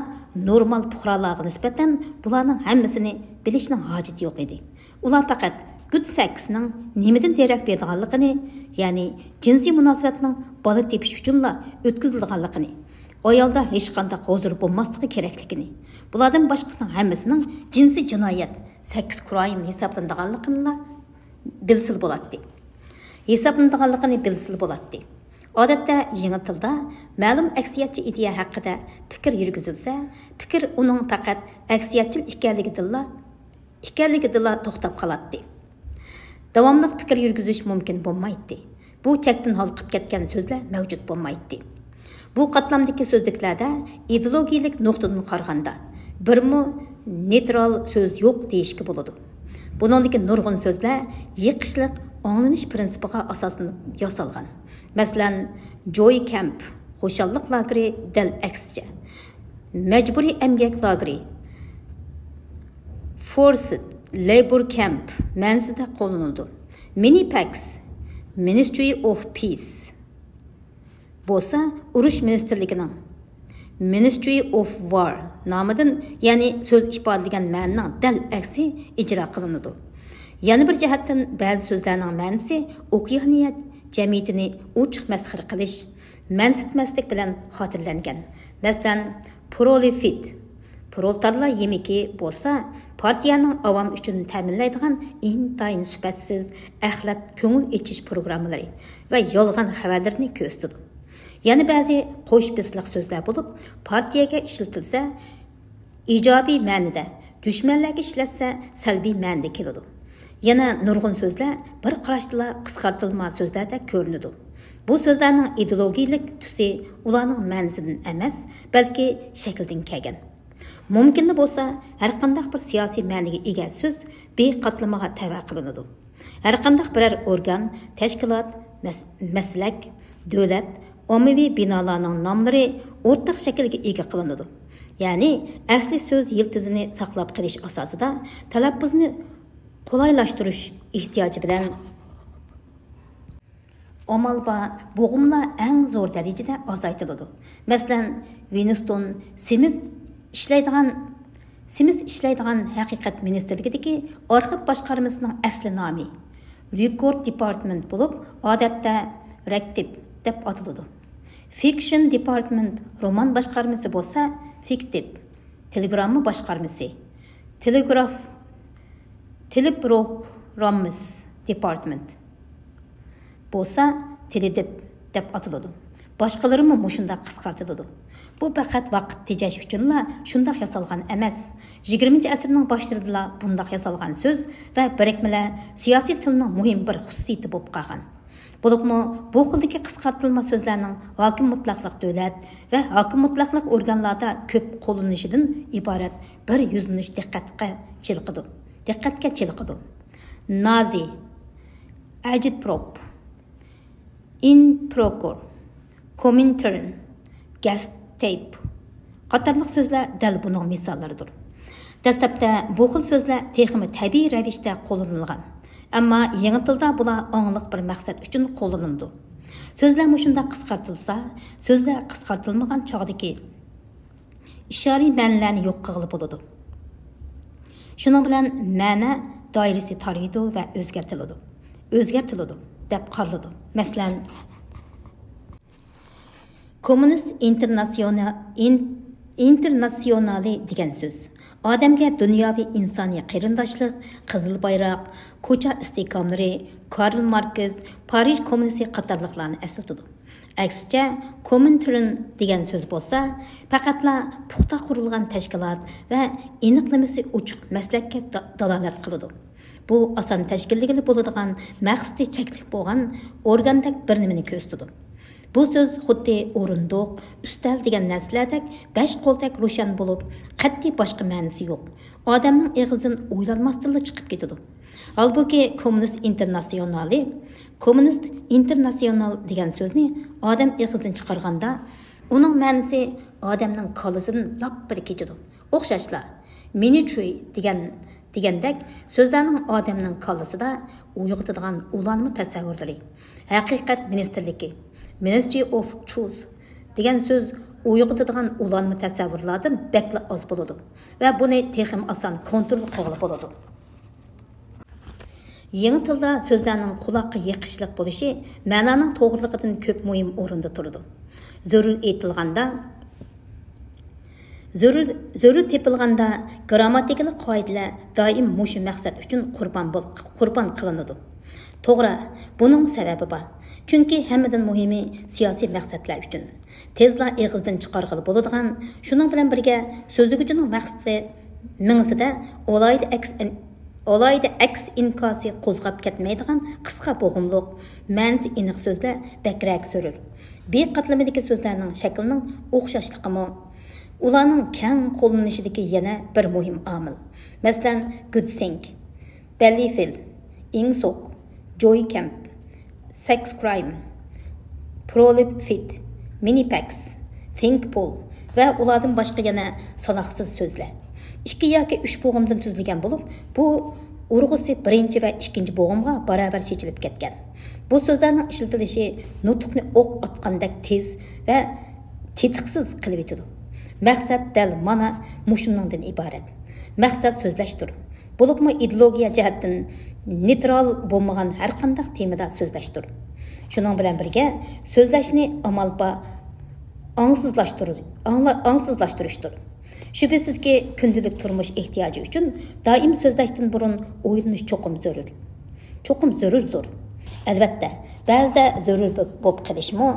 نورمال پۇقرالارغا نىسبەتەن بۇلارنىڭ ھەممىسىنى بىلىشنىڭ ھاجىتى يوق ئىدى. ئۇلار پەقەت گۇد سېكسنىڭ نېمىدىن دېرەك بېرىدىغانلىقىنى، يەنى جىنسىي مۇناسىۋەتنىڭ بالا تېپىش ئۈچۈنلا ئۆتكۈزۈلىدىغانلىقىنى، ئايالدا ھېچقانداق ھۇزۇر بولماسلىقى كېرەكلىكىنى، بۇلاردىن باشقىسىنىڭ ھەممىسىنىڭ جىنسىي جىنايەت، سېكس كرايم ھېسابلىنىدىغانلىقىنىلا بىلسىلا بولاتتى. ھېسابلىنىدىغانلىقىنى بىلسىلا بولاتتى. ئادەتتە يېڭى تىلدا مەلۇم ئەكسىيەتچى ئىدىيە ھەققىدە پىكىر يۈرگۈزۈلسە، پىكىر ئۇنىڭ پەقەت ئەكسىيەتچىل ئىكەنلىكىدىنلا، ئىكەنلىكىدىلا توختاپ قالاتتى. داۋاملىق پىكىر يۈرگۈزۈش مۇمكىن بولمايتتى. بۇ چەكتىن ھالقىپ كەتكەن سۆزلەر مەۋجۇت بولمايتتى. بۇ قاتلامدىكى سۆزلۈكلەردە ئىدېئولوگىيەلىك نۇقتىدىن قارىغاندا، بىرمۇ نېيترال سۆز يوق دېيىشكە بولىدۇ. بۇنىڭدىكى نۇرغۇن سۆزلەر يېقىشلىق ئاڭلىنىش پىرىنسىپىغا ئاساسلىنىپ ياسالغان. مەسىلەن، جوي كەمپ، خۇشاللىق لاگېرى دەل ئەكسىچە. مەجبۇرىي ئەمگەك لاگېرى، فورسد لەيبور كەمپ مەنىسىدە قوللىنىلىدۇ. مىنىپەكس، مىنىسترى ئوف پىس بولسا ئۇرۇش مىنىستىرلىكىنىڭ، مىنىسترى ئوف ۋار نامىدىن، يەنى سۆز ئىپادىلىگەن مەنىنىڭ دەل ئەكسى ئىجرا قىلىنىدۇ. يەنە بىر جەھەتتىن، بەزى سۆزلەرنىڭ مەنىسى ئوكيانىيە جەمئىيىتىنى ئوچۇق مەسخىرە قىلىش، مەنسىتمەسلىك بىلەن خاتىرىلەنگەن. مەسىلەن، پرولېفىت، پرولېتارلار يېمىكى بولسا، پارتىيەنىڭ ئاۋام ئۈچۈن تەمىنلەيدىغان ئىنتايىن سۈپەتسىز، ئەخلەت كۆڭۈل ئېچىش پروگراممىلىرى ۋە يالغان خەۋەرلىرىنى كۆرسىتىدۇ. يەنە بەزى قوش بېسىقلىق سۆزلەر بولۇپ، پارتىيەگە ئىشلىتىلسە، ئىجابىي مەنىدە، دۈشمەنلەرگە ئىشلەتسە، سەلبىي مەنىدە كېلىدۇ. يەنە نۇرغۇن سۆزلەر بىر قاراشتىلا قىسقارتىلما سۆزلەردەك كۆرۈنىدۇ. بۇ سۆزلەرنىڭ ئىدېئولوگىيەلىك تۈسى ئۇلارنىڭ مەنىسىدىن ئەمەس، بەلكى شەكلىدىن كەلگەن. مۇمكىنلا بولسا، ھەرقانداق بىر سىياسىي مەنىگە ئىگە سۆز بى قاتلىمىغا تەۋە قىلىنىدۇ. ھەرقانداق بىرەر ئورگان، تەشكىلات، مەس-، مەسلەك، دۆلەت، ئاممىۋى بىنالارنىڭ ناملىرى ئورتاق شەكىلگە ئىگە قىلىنىدۇ. يەنى ئەسلى سۆز يىلتىزىنى ساقلاپ قېلىش ئاساسىدا تەلەپپۇزنى قولايلاشتۇرۇش ئېھتىياجى بىلەن ئامال بار بوغۇملار ئەڭ زور دەرىجىدە ئازايتىلىدۇ. مەسىلەن، ۋىنستون سىمىز ئىشلەيدىغان، سىمىز ئىشلەيدىغان ھەقىقەت مىنىستىرلىكىدىكى ئارخىپ باشقارمىسىنىڭ ئەسلى نامى رېكورد دېپارتمېنت بولۇپ، ئادەتتە رەكتىپ دەپ ئاتىلىدۇ. فىكشن دېپارتمېنت، رومان باشقارمىسى بولسا فىكتىپ، تېلېگرامما باشقارمىسى، تېلېگراف، تېلېپروگراممىس دېپارتمېنت بولسا تېلېدىپ دەپ ئاتىلىدۇ. باشقىلىرىمۇ مۇشۇنداق قىسقارتىلىدۇ. بۇ پەقەت ۋاقىت تېجەش ئۈچۈنلا شۇنداق ياسالغان ئەمەس. يىگىرمىنچى ئەسىرنىڭ باشلىرىدىلا بۇنداق ياسالغان سۆز ۋە بىرىكمىلەر سىياسىي تىلنىڭ مۇھىم بىر خۇسۇسىيىتى بولۇپ قالغان. بولۇپمۇ بۇ خىلدىكى قىسقارتىلما سۆزلەرنىڭ ھاكىم مۇتلەقلىق دۆلەت ۋە ھاكىم مۇتلەقلىق ئورگانلاردا كۆپ قوللىنىلىشىدىن ئىبارەت بىر يۈزلىنىش دىققەتكە چېلىقىدۇ، دىققەتكە چېلىقىدۇ. نازى، ئەجىتپروپ، ئىنپروكور، كومىنتېرن، گەستەيپ قاتارلىق سۆزلەر دەل بۇنىڭ مىساللىرىدۇر. دەسلەپتە بۇ خىل سۆزلەر تېخىمۇ تەبىئىي رەۋىشتە قوللىنىلغان. ئەمما يېڭى تىلدا بۇلار ئاڭلىق بىر مەقسەت ئۈچۈن قوللىنىلىدۇ. سۆزلەر مۇشۇنداق قىسقارتىلسا، سۆزلەر قىسقارتىلمىغان چاغدىكى ئىشارىي مەنىلەرنى يوق قىلغىلى بولىدۇ. شۇنىڭ بىلەن مەنە دائىرىسى تارىيىدۇ ۋە ئۆزگەرتىلىدۇ. ئۆزگەرتىلىدۇ دەپ قارىلىدۇ. مەسىلەن، كوممۇنىست ئىنتېرناسيونا-، ئىن-، ئىنتېرناسيونالى دېگەن سۆز ئادەمگە دۇنياۋى ئىنسانىي قېرىنداشلىق، قىزىل بايراق، كوچا ئىستېھكاملىرى، كارل ماركس، پارىژ كوممۇنىستى قاتارلىقلارنى ئەسلىتىدۇ. ئەكسىچە، كومىنتېرن دېگەن سۆز بولسا، پەقەتلا پۇختا قۇرۇلغان تەشكىلات ۋە ئېنىقلىمىسى ئوچۇق مەسلەككە دا-، دالالەت قىلىدۇ. بۇ ئاسان تەشكىللىگىلى بولىدىغان، مەقسىتى چەكلىك بولغان ئورگاندەك بىر نېمىنى كۆرسىتىدۇ. بۇ سۆز خۇددى ئورۇندۇق، ئۈستەل دېگەن نەرسىلەردەك بەش قولدەك روشەن بولۇپ، قەتئىي باشقا مەنىسى يوق. ئادەمنىڭ ئېغىزىدىن ئويلانماستىنلا چىقىپ كېتىدۇ. ھالبۇكى، كوممۇنىست ئىنتېرناتسىيونالى، كوممۇنىست ئىنتېرناتسىيونال دېگەن سۆزنى ئادەم ئېغىزىدىن چىقارغاندا، ئۇنىڭ مەنىسى ئادەمنىڭ كاللىسىدىن لاپپىدە كېچىدۇ. ئوخشاشلا، مىنىچۈي دېگەن، دېگەندەك سۆزلەرنىڭ ئادەمنىڭ كاللىسىدا ئويغىتىدىغان ئۇلانما تەسەۋۋۇرلىرى، ھەقىقەت مىنىستىرلىكى، Ministry of Truth دېگەن سۆز ئويغىتىدىغان ئۇلانما تەسەۋۋۇرلاردىن بەكلا ئاز بولىدۇ ۋە بۇنى تېخىمۇ ئاسان كونترول قىلغىلى بولىدۇ. يېڭى تىلدا سۆزلەرنىڭ قۇلاققا يېقىشلىق بولۇشى مەنانىڭ توغرىلىقىدىن كۆپ مۇھىم ئورۇندا تۇرىدۇ. زۆرۈر ئېيتىلغاندا، زۆرۈر، زۆرۈر تېپىلغاندا، گىرامماتىكىلىق قائىدىلەر دائىم مۇشۇ مەقسەت ئۈچۈن قۇربان بول-، قۇربان قىلىنىدۇ. توغرا، بۇنىڭ سەۋەبى بار. چۈنكى ھەممىدىن مۇھىمى سىياسىي مەقسەتلەر ئۈچۈن تېزلا ئېغىزدىن چىقارغىلى بولىدىغان، شۇنىڭ بىلەن بىرگە سۆزلىگۈچىنىڭ مەقسىتى مېڭىسىدە ئالاھىدە ئەكس ئىن-، ئالاھىدە ئەكس ئىنكاسى قوزغاپ كەتمەيدىغان قىسقا بوغۇملۇق، مەنىسى ئېنىق سۆزلەر بەكرەك زۆرۈر. بى قاتلىمىدىكى سۆزلەرنىڭ شەكلىنىڭ ئوخشاشلىقىمۇ ئۇلارنىڭ كەڭ قوللىنىلىشىدىكى يەنە بىر مۇھىم ئامىل. مەسىلەن، good thing، بەللىفىل، ئىڭسوك، جوي كەمپ، سەكس كرايم، پرولىفىت، مىنىپەكس، ثىنكپول ۋە ئۇلاردىن باشقا يەنە ساناقسىز سۆزلەر. ئىككى ياكى ئۈچ بوغۇمدىن تۈزۈلگەن بولۇپ، بۇ ئۇرغۇسى بىرىنچى ۋە ئىككىنچى بوغۇمغا باراۋەر چېچىلىپ كەتكەن. بۇ سۆزلەرنىڭ ئىشلىتىلىشى نۇتۇقنى ئوق ئاتقاندەك تېز ۋە تېتىقسىز قىلىۋېتىدۇ. مەقسەت دەل مانا مۇشۇنىڭدىن ئىبارەت. مەقسەت سۆزلەشتۇر. بولۇپمۇ ئىدېئولوگىيە جەھەتتىن نېيترال بولمىغان ھەرقانداق تېمىدا سۆزلەشتۇر. شۇنىڭ بىلەن بىرگە، سۆزلەشنى ئامال بار ئاڭسىزلاشتۇرۇ-، ئاڭلا-، ئاڭسىزلاشتۇرۇشتۇر. شۈبھىسىزكى، كۈندىلىك تۇرمۇش ئېھتىياجى ئۈچۈن دائىم سۆزلەشتىن بۇرۇن ئويلىنىش چوقۇم زۆرۈر. چوقۇم زۆرۈردۇر. ئەلۋەتتە، بەزىدە زۆرۈر بو-، بولۇپ قېلىشمۇ،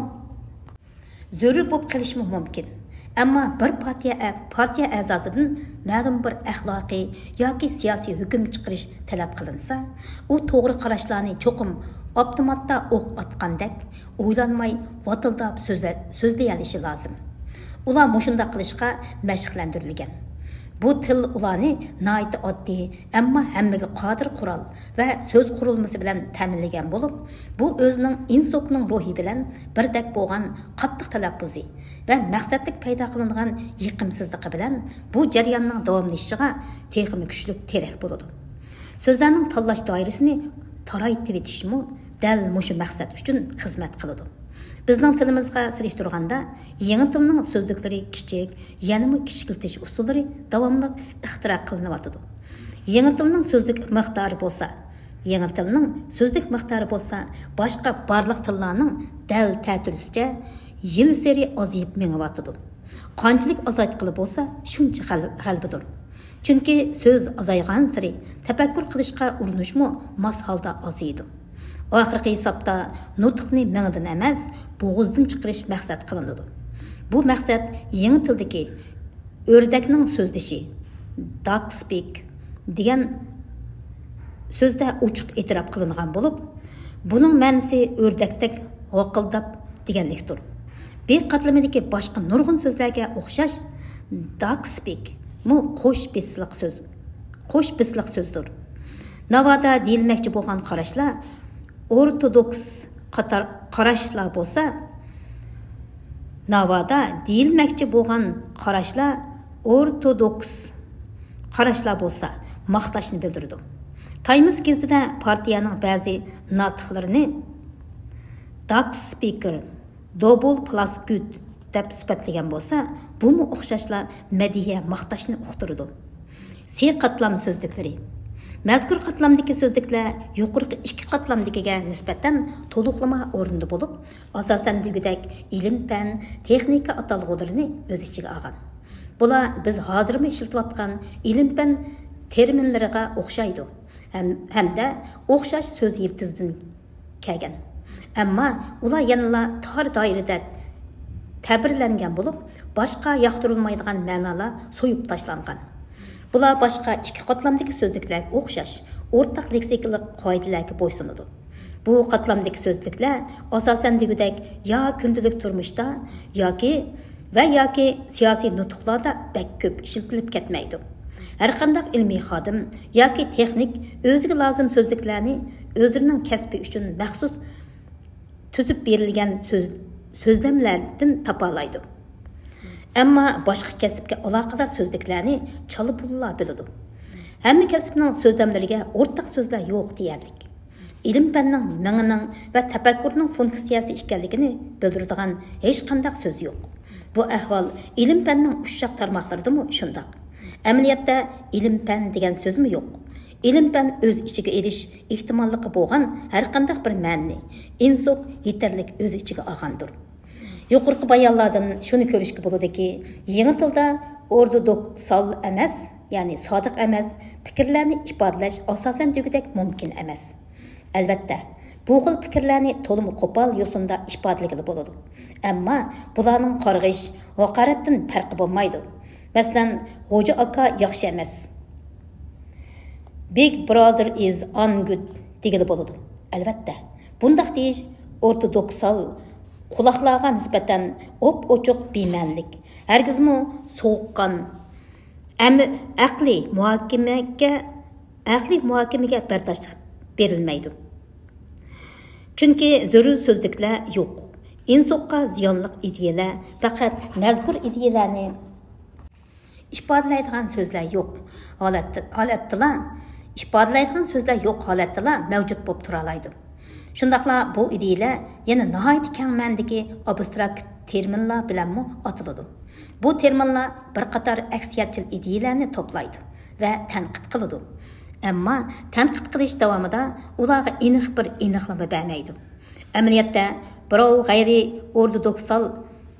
زۆرۈر بولۇپ قېلىشمۇ مۇمكىن. ئەمما بىر پارتىيە ئە-، پارتىيە ئەزاسىدىن مەلۇم بىر ئەخلاقىي ياكى سىياسىي ھۆكۈم چىقىرىش تەلەپ قىلىنسا، ئۇ توغرا قاراشلارنى چوقۇم ئاپتوماتتا ئوق ئاتقاندەك ئويلانماي ۋاتىلداپ سۆزلە-، سۆزلىيەلىشى لازىم. ئۇلار مۇشۇنداق قىلىشقا مەشىقلەندۈرۈلگەن. بۇ تىل ئۇلارنى ناھايىتى ئاددىي، ئەمما ھەممىگە قادىر قورال ۋە سۆز قۇرۇلمىسى بىلەن تەمىنلىگەن بولۇپ، بۇ ئۆزىنىڭ ئىنسوكنىڭ روھى بىلەن بىردەك بولغان قاتتىق تەلەپپۇزى ۋە مەقسەتلىك پەيدا قىلىنغان يېقىمسىزلىقى بىلەن بۇ جەرياننىڭ داۋاملىشىشىغا تېخىمۇ كۈچلۈك تىرەك بولىدۇ. سۆزلەرنىڭ تاللاش دائىرىسىنى تارايتىۋېتىشمۇ دەل مۇشۇ مەقسەت ئۈچۈن خىزمەت قىلىدۇ. بىزنىڭ تىلىمىزغا سېلىشتۇرغاندا، يېڭى تىلنىڭ سۆزلۈكلىرى كىچىك، يەنىمۇ كىچىكلىتىش ئۇسۇللىرى داۋاملىق ئىختىرا قىلىنىۋاتىدۇ. يېڭى تىلنىڭ سۆزلۈك مىقدارى بولسا، يېڭى تىلنىڭ سۆزلۈك مىقدارى بولسا باشقا بارلىق تىللارنىڭ دەل تەتۈرىسىچە يىلسېرى ئازىيىپ مېڭىۋاتىدۇ. قانچىلىك ئازايتقىلى بولسا، شۇنچە غەل-، غەلىبىدۇر. چۈنكى سۆز ئازايغانسېرى تەپەككۇر قىلىشقا ئۇرۇنۇشمۇ ماس ھالدا ئازىيىدۇ. ئاخىرقى ھېسابتا نۇتۇقنى مېڭىدىن ئەمەس، بوغۇزدىن چىقىرىش مەقسەت قىلىنىدۇ. بۇ مەقسەت يېڭى تىلدىكى ئۆردەكنىڭ سۆزلىشى، dog speak، دېگەن سۆزدە ئوچۇق ئېتىراپ قىلىنغان بولۇپ، بۇنىڭ مەنىسى ئۆردەكتەك ۋاقىلداپ دېگەنلىكتۇر. بى قاتلىمىدىكى باشقا نۇرغۇن سۆزلەرگە ئوخشاش، dog speak مۇ قوش بېسىقلىق سۆز، قوش بېسىقلىق سۆزدۇر. ناۋادا دېيىلمەكچى بولغان قاراشلار ئورتودوكس قاتار قاراشلار بولسا، ناۋادا دېيىلمەكچى بولغان قاراشلار ئورتودوكس قاراشلار بولسا، ماختاشنى بىلدۈرىدۇ. تايمس گېزىتىدە پارتىيەنىڭ بەزى ناتىقلىرىنى dog speaker، double plus good دەپ سۈپەتلىگەن بولسا، بۇمۇ ئوخشاشلا مەدھىيە ماختاشنى ئۇقتۇرىدۇ. سى قاتلام سۆزلۈكلىرى. مەزكۇر قاتلامدىكى سۆزلۈكلەر يۇقىرىقى ئىككى قاتلامدىكىگە نىسبەتەن تولۇقلىما ئورنىدا بولۇپ، ئاساسەن دېگۈدەك ئىلىم-پەن، تېخنىكا ئاتالغۇلىرىنى ئۆز ئىچىگە ئالغان. بۇلار بىز ھازىرمۇ ئىشلىتىۋاتقان ئىلىم-پەن تېرمىنلىرىغا ئوخشايدۇ ھەم-، ھەمدە ئوخشاش سۆز يىلتىزىدىن كەلگەن. ئەمما ئۇلار يەنىلا تار دائىرىدە تەبىرلەنگەن بولۇپ، باشقا ياقتۇرۇلمايدىغان مەنالار سويۇپ تاشلانغان. بۇلار باشقا ئىككى قاتلامدىكى سۆزلۈكلەرگە ئوخشاش ئورتاق لېكسىكىلىق قائىدىلەرگە بويسۇنىدۇ. بۇ قاتلامدىكى سۆزلۈكلەر ئاساسەن دېگۈدەك يا كۈندىلىك تۇرمۇشتا ياكى ۋە ياكى سىياسىي نۇتۇقلاردا بەك كۆپ ئىشلىتىلىپ كەتمەيدۇ. ھەرقانداق ئىلمىي خادىم ياكى تېخنىك ئۆزىگە لازىم سۆزلۈكلەرنى ئۆزلىرىنىڭ كەسپى ئۈچۈن مەخسۇس تۈزۈپ بېرىلگەن سۆز، سۆزلەملەردىن تاپالايدۇ. ئەمما باشقا كەسىپكە ئالاقىدار سۆزلۈكلەرنى چالا-بۇلىلا بىلىدۇ. ھەممە كەسىپنىڭ سۆزلەملىرىگە ئورتاق سۆزلەر يوق دېيەرلىك. ئىلىم-پەننىڭ مېڭىنىڭ ۋە تەپەككۇرنىڭ فۇنكسىيەسى ئىكەنلىكىنى بىلدۈرىدىغان ھېچقانداق سۆز يوق. بۇ ئەھۋال ئىلىم-پەننىڭ ئۇششاق تارماقلىرىدىمۇ شۇنداق. ئەمەلىيەتتە ئىلىم-پەن دېگەن سۆزمۇ يوق. ئىلىم-پەن ئۆز ئىچىگە ئېلىش ئېھتىماللىقى بولغان ھەرقانداق بىر مەنىنى ئىنسوك يېتەرلىك ئۆز ئىچىگە ئالغاندۇر. يۇقىرىقى بايانلاردىن شۇنى كۆرۈشكە بولىدۇكى، يېڭى تىلدا ئورتودوكسال ئەمەس، يەنى سادىق ئەمەس، پىكىرلەرنى ئىپادىلەش ئاساسەن دېگۈدەك مۇمكىن ئەمەس. ئەلۋەتتە، بۇ خىل پىكىرلەرنى تولىمۇ قوپال يوسۇندا ئىپادىلىگىلى بولىدۇ. ئەمما بۇلارنىڭ قارغىش، ھاقارەتتىن پەرقى بولمايدۇ. مەسىلەن، «خوجا ئاكا ياخشى ئەمەس»، «Big Brother is on good» دېگىلى بولىدۇ. ئەلۋەتتە، بۇنداق دېيىش ئورتودوكسال، قۇلاقلارغا نىسبەتەن ئوپئوچۇق بىمەنىلىك، ھەرگىزمۇ سوغۇققان، ئەم-، ئەقلىي مۇھاكىمىگە، ئەقلىي مۇھاكىمىگە بەرداشلىق بېرىلمەيدۇ. چۈنكى زۆرۈر سۆزلۈكلەر يوق. ئىنسوققا زىيانلىق ئىدىيەلەر پەقەت مەزكۇر ئىدىيەلەرنى ئىپادىلەيدىغان سۆزلەر يوق ھالەتتە، ھالەتتىلا، ئىپادىلەيدىغان سۆزلەر يوق ھالەتتىلا مەۋجۇت بولۇپ تۇرالايدۇ. شۇنداقلا بۇ ئىدىيەلەر يەنە ناھايىتى كەڭ مەنىدىكى ئابستراكت تېرمىنلار بىلەنمۇ ئاتىلىدۇ. بۇ تېرمىنلار بىر قاتار ئەكسىيەتچىل ئىدىيەلەرنى توپلايدۇ ۋە تەنقىد قىلىدۇ. ئەمما تەنقىد قىلىش داۋامىدا ئۇلارغا ئېنىق بىر ئېنىقلىما بەرمەيدۇ. ئەمەلىيەتتە، بىراۋ غەيرىي ئورتودوكسال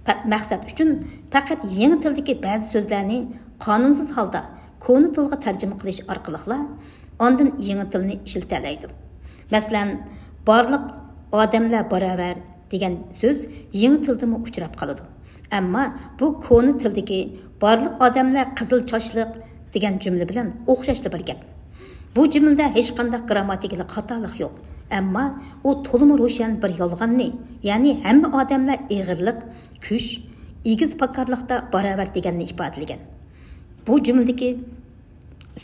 پە-، مەقسەت ئۈچۈن پەقەت يېڭى تىلدىكى بەزى سۆزلەرنى قانۇنسىز ھالدا كونا تىلغا تەرجىمە قىلىش ئارقىلىقلا ئاندىن يېڭى تىلنى ئىشلىتەلەيدۇ. مەسىلەن، «بارلىق ئادەملەر باراۋەر» دېگەن سۆز يېڭى تىلدىمۇ ئۇچراپ قالىدۇ. ئەمما بۇ كونا تىلدىكى «بارلىق ئادەملەر قىزىل چاچلىق» دېگەن جۈملە بىلەن ئوخشاشلا بىر گەپ. بۇ جۈملىدە ھېچقانداق گىرامماتىكىلىق خاتالىق يوق، ئەمما ئۇ تولىمۇ روشەن بىر يالغاننى، يەنى ھەممە ئادەملەر ئېغىرلىق، كۈچ، ئېگىز پاكارلىقتا باراۋەر دېگەننى ئىپادىلىگەن. بۇ جۈملىدىكى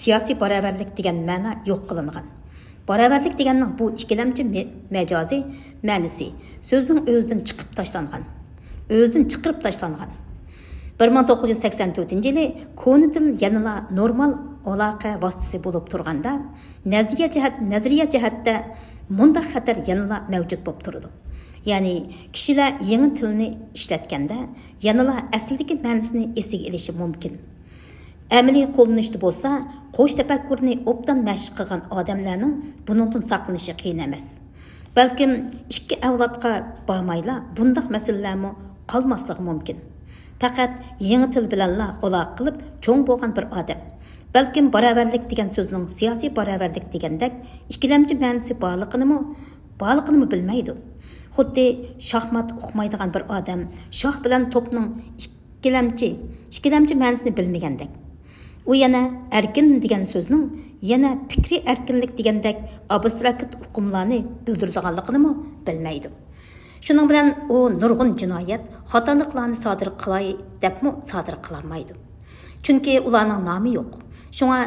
سىياسىي باراۋەرلىك دېگەن مەنا يوق قىلىنغان. باراۋەرلىك دېگەننىڭ بۇ ئىككىلەمچى مە-، مەجازىي مەنىسى سۆزنىڭ ئۆزىدىن چىقىپ تاشلانغان. ئۆزىدىن چىقىرىپ تاشلانغان. بىر مىڭ توققۇز يۈز سەكسەن تۆتىنچى يىلى كونا تىل يەنىلا نورمال ئالاقە ۋاسىتىسى بولۇپ تۇرغاندا، نەزەرىيە جەھەت، نەزەرىيە جەھەتتە مۇنداق خەتەر يەنىلا مەۋجۇت بولۇپ تۇرىدۇ. يەنى كىشىلەر يېڭى تىلنى ئىشلەتكەندە يەنىلا ئەسلىدىكى مەنىسىنى ئېسىگە ئېلىشى مۇمكىن. ئەمەلىي قوللىنىشتا بولسا، قوش تەپەككۇرنى ئوبدان مەشىق قىلغان ئادەملەرنىڭ بۇنىڭدىن ساقلىنىشى قىيىن ئەمەس. بەلكىم ئىككى ئەۋلادقا بارمايلا بۇنداق مەسىلىلەرمۇ قالماسلىقى مۇمكىن. پەقەت يېڭى تىل بىلەنلا ئالاقە قىلىپ چوڭ بولغان بىر ئادەم، بەلكىم باراۋەرلىك دېگەن سۆزنىڭ سىياسىي باراۋەرلىك دېگەندەك ئىككىلەمچى مەنىسى بارلىقىنىمۇ، بارلىقىنىمۇ بىلمەيدۇ. خۇددى شاھمات ئۇقمايدىغان بىر ئادەم شاھ بىلەن توپنىڭ ئىككىلەمچى، ئىككىلەمچى مەنىسىنى بىلمىگەندەك. ئۇ يەنە ئەركىن دېگەن سۆزنىڭ يەنە پىكرىي ئەركىنلىك دېگەندەك ئابستراكت ئۇقۇملارنى بىلدۈرىدىغانلىقىنىمۇ بىلمەيدۇ. شۇنىڭ بىلەن ئۇ نۇرغۇن جىنايەت، خاتالىقلارنى سادىر قىلاي دەپمۇ سادىر قىلالمايدۇ. چۈنكى ئۇلارنىڭ نامى يوق. شۇڭا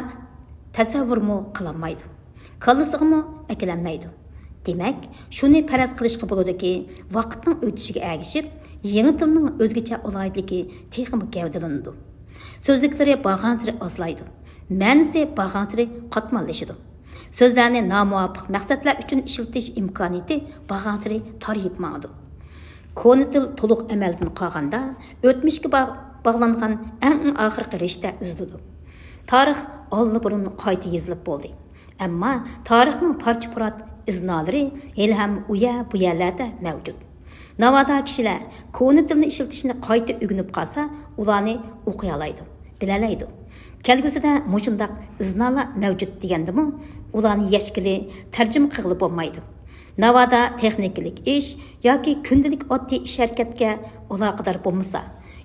تەسەۋۋۇرمۇ قىلالمايدۇ. كاللىسىغىمۇ ئەكىلەلمەيدۇ. دېمەك، شۇنى پەرەز قىلىشقا بولىدۇكى، ۋاقىتنىڭ ئۆتۈشىگە ئەگىشىپ، يېڭى تىلنىڭ ئۆزگىچە ئالاھىدىلىكى تېخىمۇ گەۋدىلىنىدۇ. سۆزلۈكلىرى بارغانسېرى ئازلايدۇ. مەنىسى بارغانسېرى قاتماللىشىدۇ. سۆزلەرنى نامۇۋاپىق مەقسەتلەر ئۈچۈن ئىشلىتىش ئىمكانىيىتى بارغانسېرى تارىيىپ ماڭىدۇ. كونا تىل تولۇق ئەمەلدىن قالغاندا، ئۆتمۈشكە باغ-، باغلانغان ئەڭ ئاخىرقى رىشتە ئۈزۈلىدۇ. تارىخ ئاللىبۇرۇن قايتا يېزىلىپ بولدى. ئەمما تارىخنىڭ پارچە-پۇرات ئىزنالىرى ھېلىھەم ئۇ يەر، بۇ يەرلەردە مەۋجۇت. ناۋادا كىشىلەر كونا تىلنى ئىشلىتىشنى قايتا ئۆگىنىپ قالسا، ئۇلارنى ئوقۇيالايدۇ، بىلەلەيدۇ. كەلگۈسىدە مۇشۇنداق ئىزنالار مەۋجۇت دېگەندىمۇ، ئۇلارنى يەشكىلى، تەرجىمە قىلغىلى بولمايدۇ. ناۋادا تېخنىكىلىق ئىش ياكى كۈندىلىك ئاددىي ئىش-ھەرىكەتكە ئالاقىدار بولمىسا،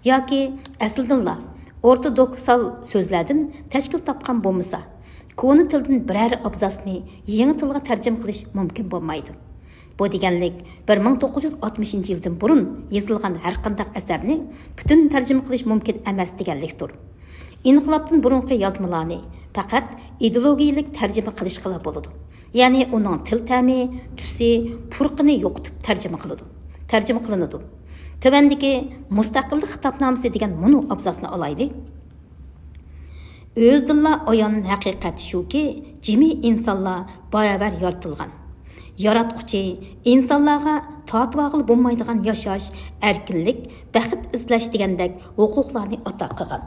ياكى ئەسلىدىنلا ئورتودوكسال سۆزلەردىن تەشكىل تاپقان بولمىسا، كونا تىلدىن بىرەر ئابزاسنى يېڭى تىلغا تەرجىمە قىلىش مۇمكىن بولمايدۇ. بۇ دېگەنلىك، بىر مىڭ توققۇز يۈز ئاتمىشىنچى يىلدىن بۇرۇن يېزىلغان ھەرقانداق ئەسەرنى پۈتۈن تەرجىمە قىلىش مۇمكىن ئەمەس دېگەنلىكتۇر. ئىنقىلابتىن بۇرۇنقى يازمىلارنى پەقەت ئىدېئولوگىيەلىك تەرجىمە قىلىشقىلا بولىدۇ. يەنى ئۇنىڭ تىل تەمى، تۈسى، پۇرىقىنى يوقىتىپ تەرجىمە قىلىدۇ. تەرجىمە قىلىنىدۇ. تۆۋەندىكى مۇستەقىللىق خىتابنامىسى دېگەن مۇنۇ ئابزاسنى ئالايلى. ئۆزىدىنلا ئايان ھەقىقەت شۇكى، جىمى ئىنسانلار باراۋەر يارىتىلغان. ياراتقۇچى ئىنسانلارغا تارتىۋالغىلى بولمايدىغان ياشاش، ئەركىنلىك، بەخت ئىزدەش دېگەندەك ھوقۇقلارنى ئاتا قىلغان.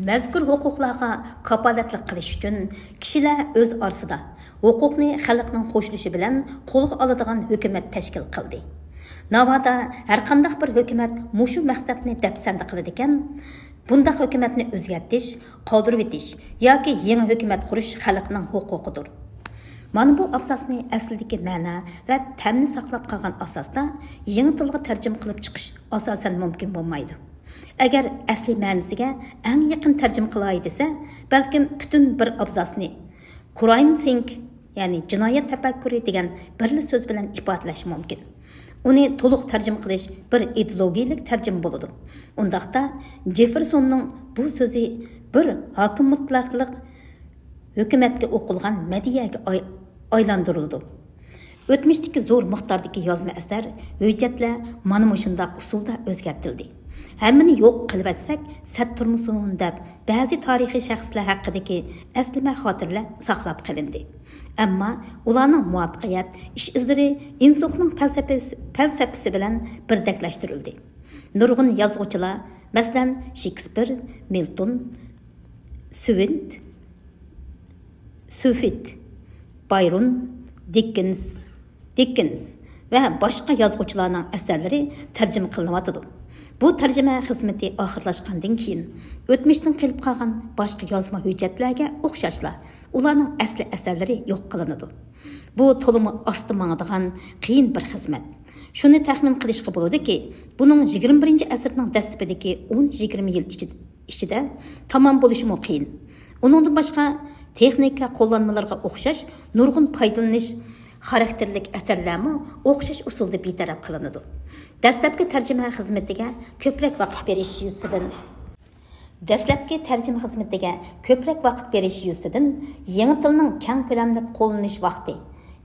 مەزكۇر ھوقۇقلارغا كاپالەتلىك قىلىش ئۈچۈن كىشىلەر ئۆز ئارىسىدا ھوقۇقنى خەلقنىڭ قوشۇلۇشى بىلەن قولغا ئالىدىغان ھۆكۈمەت تەشكىل قىلدى. ناۋادا ھەرقانداق بىر ھۆكۈمەت مۇشۇ مەقسەتنى دەپسەندە قىلىدىكەن، بۇنداق ھۆكۈمەتنى ئۆزگەرتىش، قالدۇرۇۋېتىش ياكى يېڭى ھۆكۈمەت قۇرۇش خەلقنىڭ ھوقۇقىدۇر. مانا بۇ ئابزاسنى ئەسلىدىكى مەنە ۋە تەمنى ساقلاپ قالغان ئاساستا يېڭى تىلغا تەرجىمە قىلىپ چىقىش ئاساسەن مۇمكىن بولمايدۇ. ئەگەر ئەسلىي مەنىسىگە ئەڭ يېقىن تەرجىمە قىلاي دېسە، بەلكىم پۈتۈن بىر ئابزاسنى، كرايم سىنك، يەنى جىنايەت تەپەككۇرى دېگەن بىرلا سۆز بىلەن ئىپادىلەش مۇمكىن. ئۇنى تولۇق تەرجىمە قىلىش بىر ئىدېئولوگىيەلىك تەرجىمە بولىدۇ. ئۇنداقتا، جېففېرسوننىڭ بۇ سۆزى بىر ھاكىم مۇتلەقلىق ھۆكۈمەتكە ئوقۇلغان مەدھىيەگە ئاي-، ئايلاندۇرۇلىدۇ. ئۆتمۈشتىكى زور مىقداردىكى يازما ئەسەر، ھۆججەتلەر مانا مۇشۇنداق ئۇسۇلدا ئۆزگەرتىلدى. ھەممىنى يوق قىلىۋەتسەك، سەت تۇرمىسۇن دەپ، بەزى تارىخىي شەخسلەر ھەققىدىكى ئەسلىمە خاتىرىلەر ساقلاپ قېلىندى. ئەمما ئۇلارنىڭ مۇۋەپپەقىيەت ئىش ئىزلىرى ئىنسۇكنىڭ پەلسەپىسى، پەلسەپىسى بىلەن بىردەكلەشتۈرۈلدى. نۇرغۇن يازغۇچىلار، مەسىلەن، شېكسپىر، مىلتون، سۈۋىنت، سۈفىت، بايرون، دىككېنس، دىككېنس ۋە باشقا يازغۇچىلارنىڭ ئەسەرلىرى تەرجىمە قىلىنىۋاتىدۇ. بۇ تەرجىمە خىزمىتى ئاخىرلاشقاندىن كېيىن، ئۆتمۈشتىن قېلىپ قالغان باشقا يازما ھۆججەتلەرگە ئوخشاشلا، ئۇلارنىڭ ئەسلى ئەسەرلىرى يوق قىلىنىدۇ. بۇ تولىمۇ ئاستا ماڭىدىغان قىيىن بىر خىزمەت. شۇنى تەخمىن قىلىشقا بولىدۇكى، بۇنىڭ يىگىرمە بىرىنچى ئەسىرنىڭ دەسلىپىدىكى ئون يىگىرمە يىل ئىچىدە ئىچىدە تامام بولۇشىمۇ قىيىن. ئۇنىڭدىن باشقا، تېخنىكا قوللانمىلىرىغا ئوخشاش نۇرغۇن پايدىلىنىش خاراكتېرلىك ئەسەرلەرمۇ ئوخشاش ئۇسۇلدا بىتەرەپ قىلىنىدۇ. دەسلەپكى تەرجىمە خىزمىتىگە كۆپرەك ۋاقىت بېرىش يۈزىسىدىن، دەسلەپكى تەرجىمە خىزمىتىگە كۆپرەك ۋاقىت بېرىش يۈزىسىدىن يېڭى تىلنىڭ كەڭ كۆلەملىك قوللىنىش ۋاقتى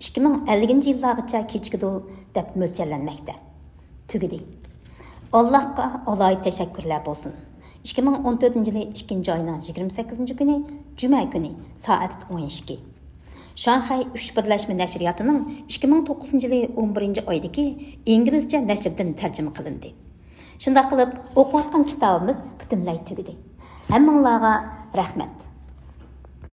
ئىككى مىڭ ئەللىكىنچى يىللارغىچە كېچىكىدۇ، دەپ مۆلچەرلەنمەكتە. تۈگىدى. ئاللاھقا ئالاھىدە تەشەككۈرلەر بولسۇن. ئىككى مىڭ ئون تۆتىنچى يىلى ئىككىنچى ئاينىڭ يىگىرمە سەككىزىنچى كۈنى، جۈمە كۈنى، سائەت ئون ئىككى. شاڭخەي ئۈچ بىرلەشمە نەشرىياتىنىڭ ئىككى مىڭ توققۇزىنچى يىلى ئون بىرىنچى ئايدىكى ئىنگلىزچە نەشرىدىن تەرجىمە قىلىندى. شۇنداق قىلىپ، ئوقۇۋاتقان كىتابىمىز پۈتۈنلەي تۈگىدى. ھەممىڭلارغا رەھمەت.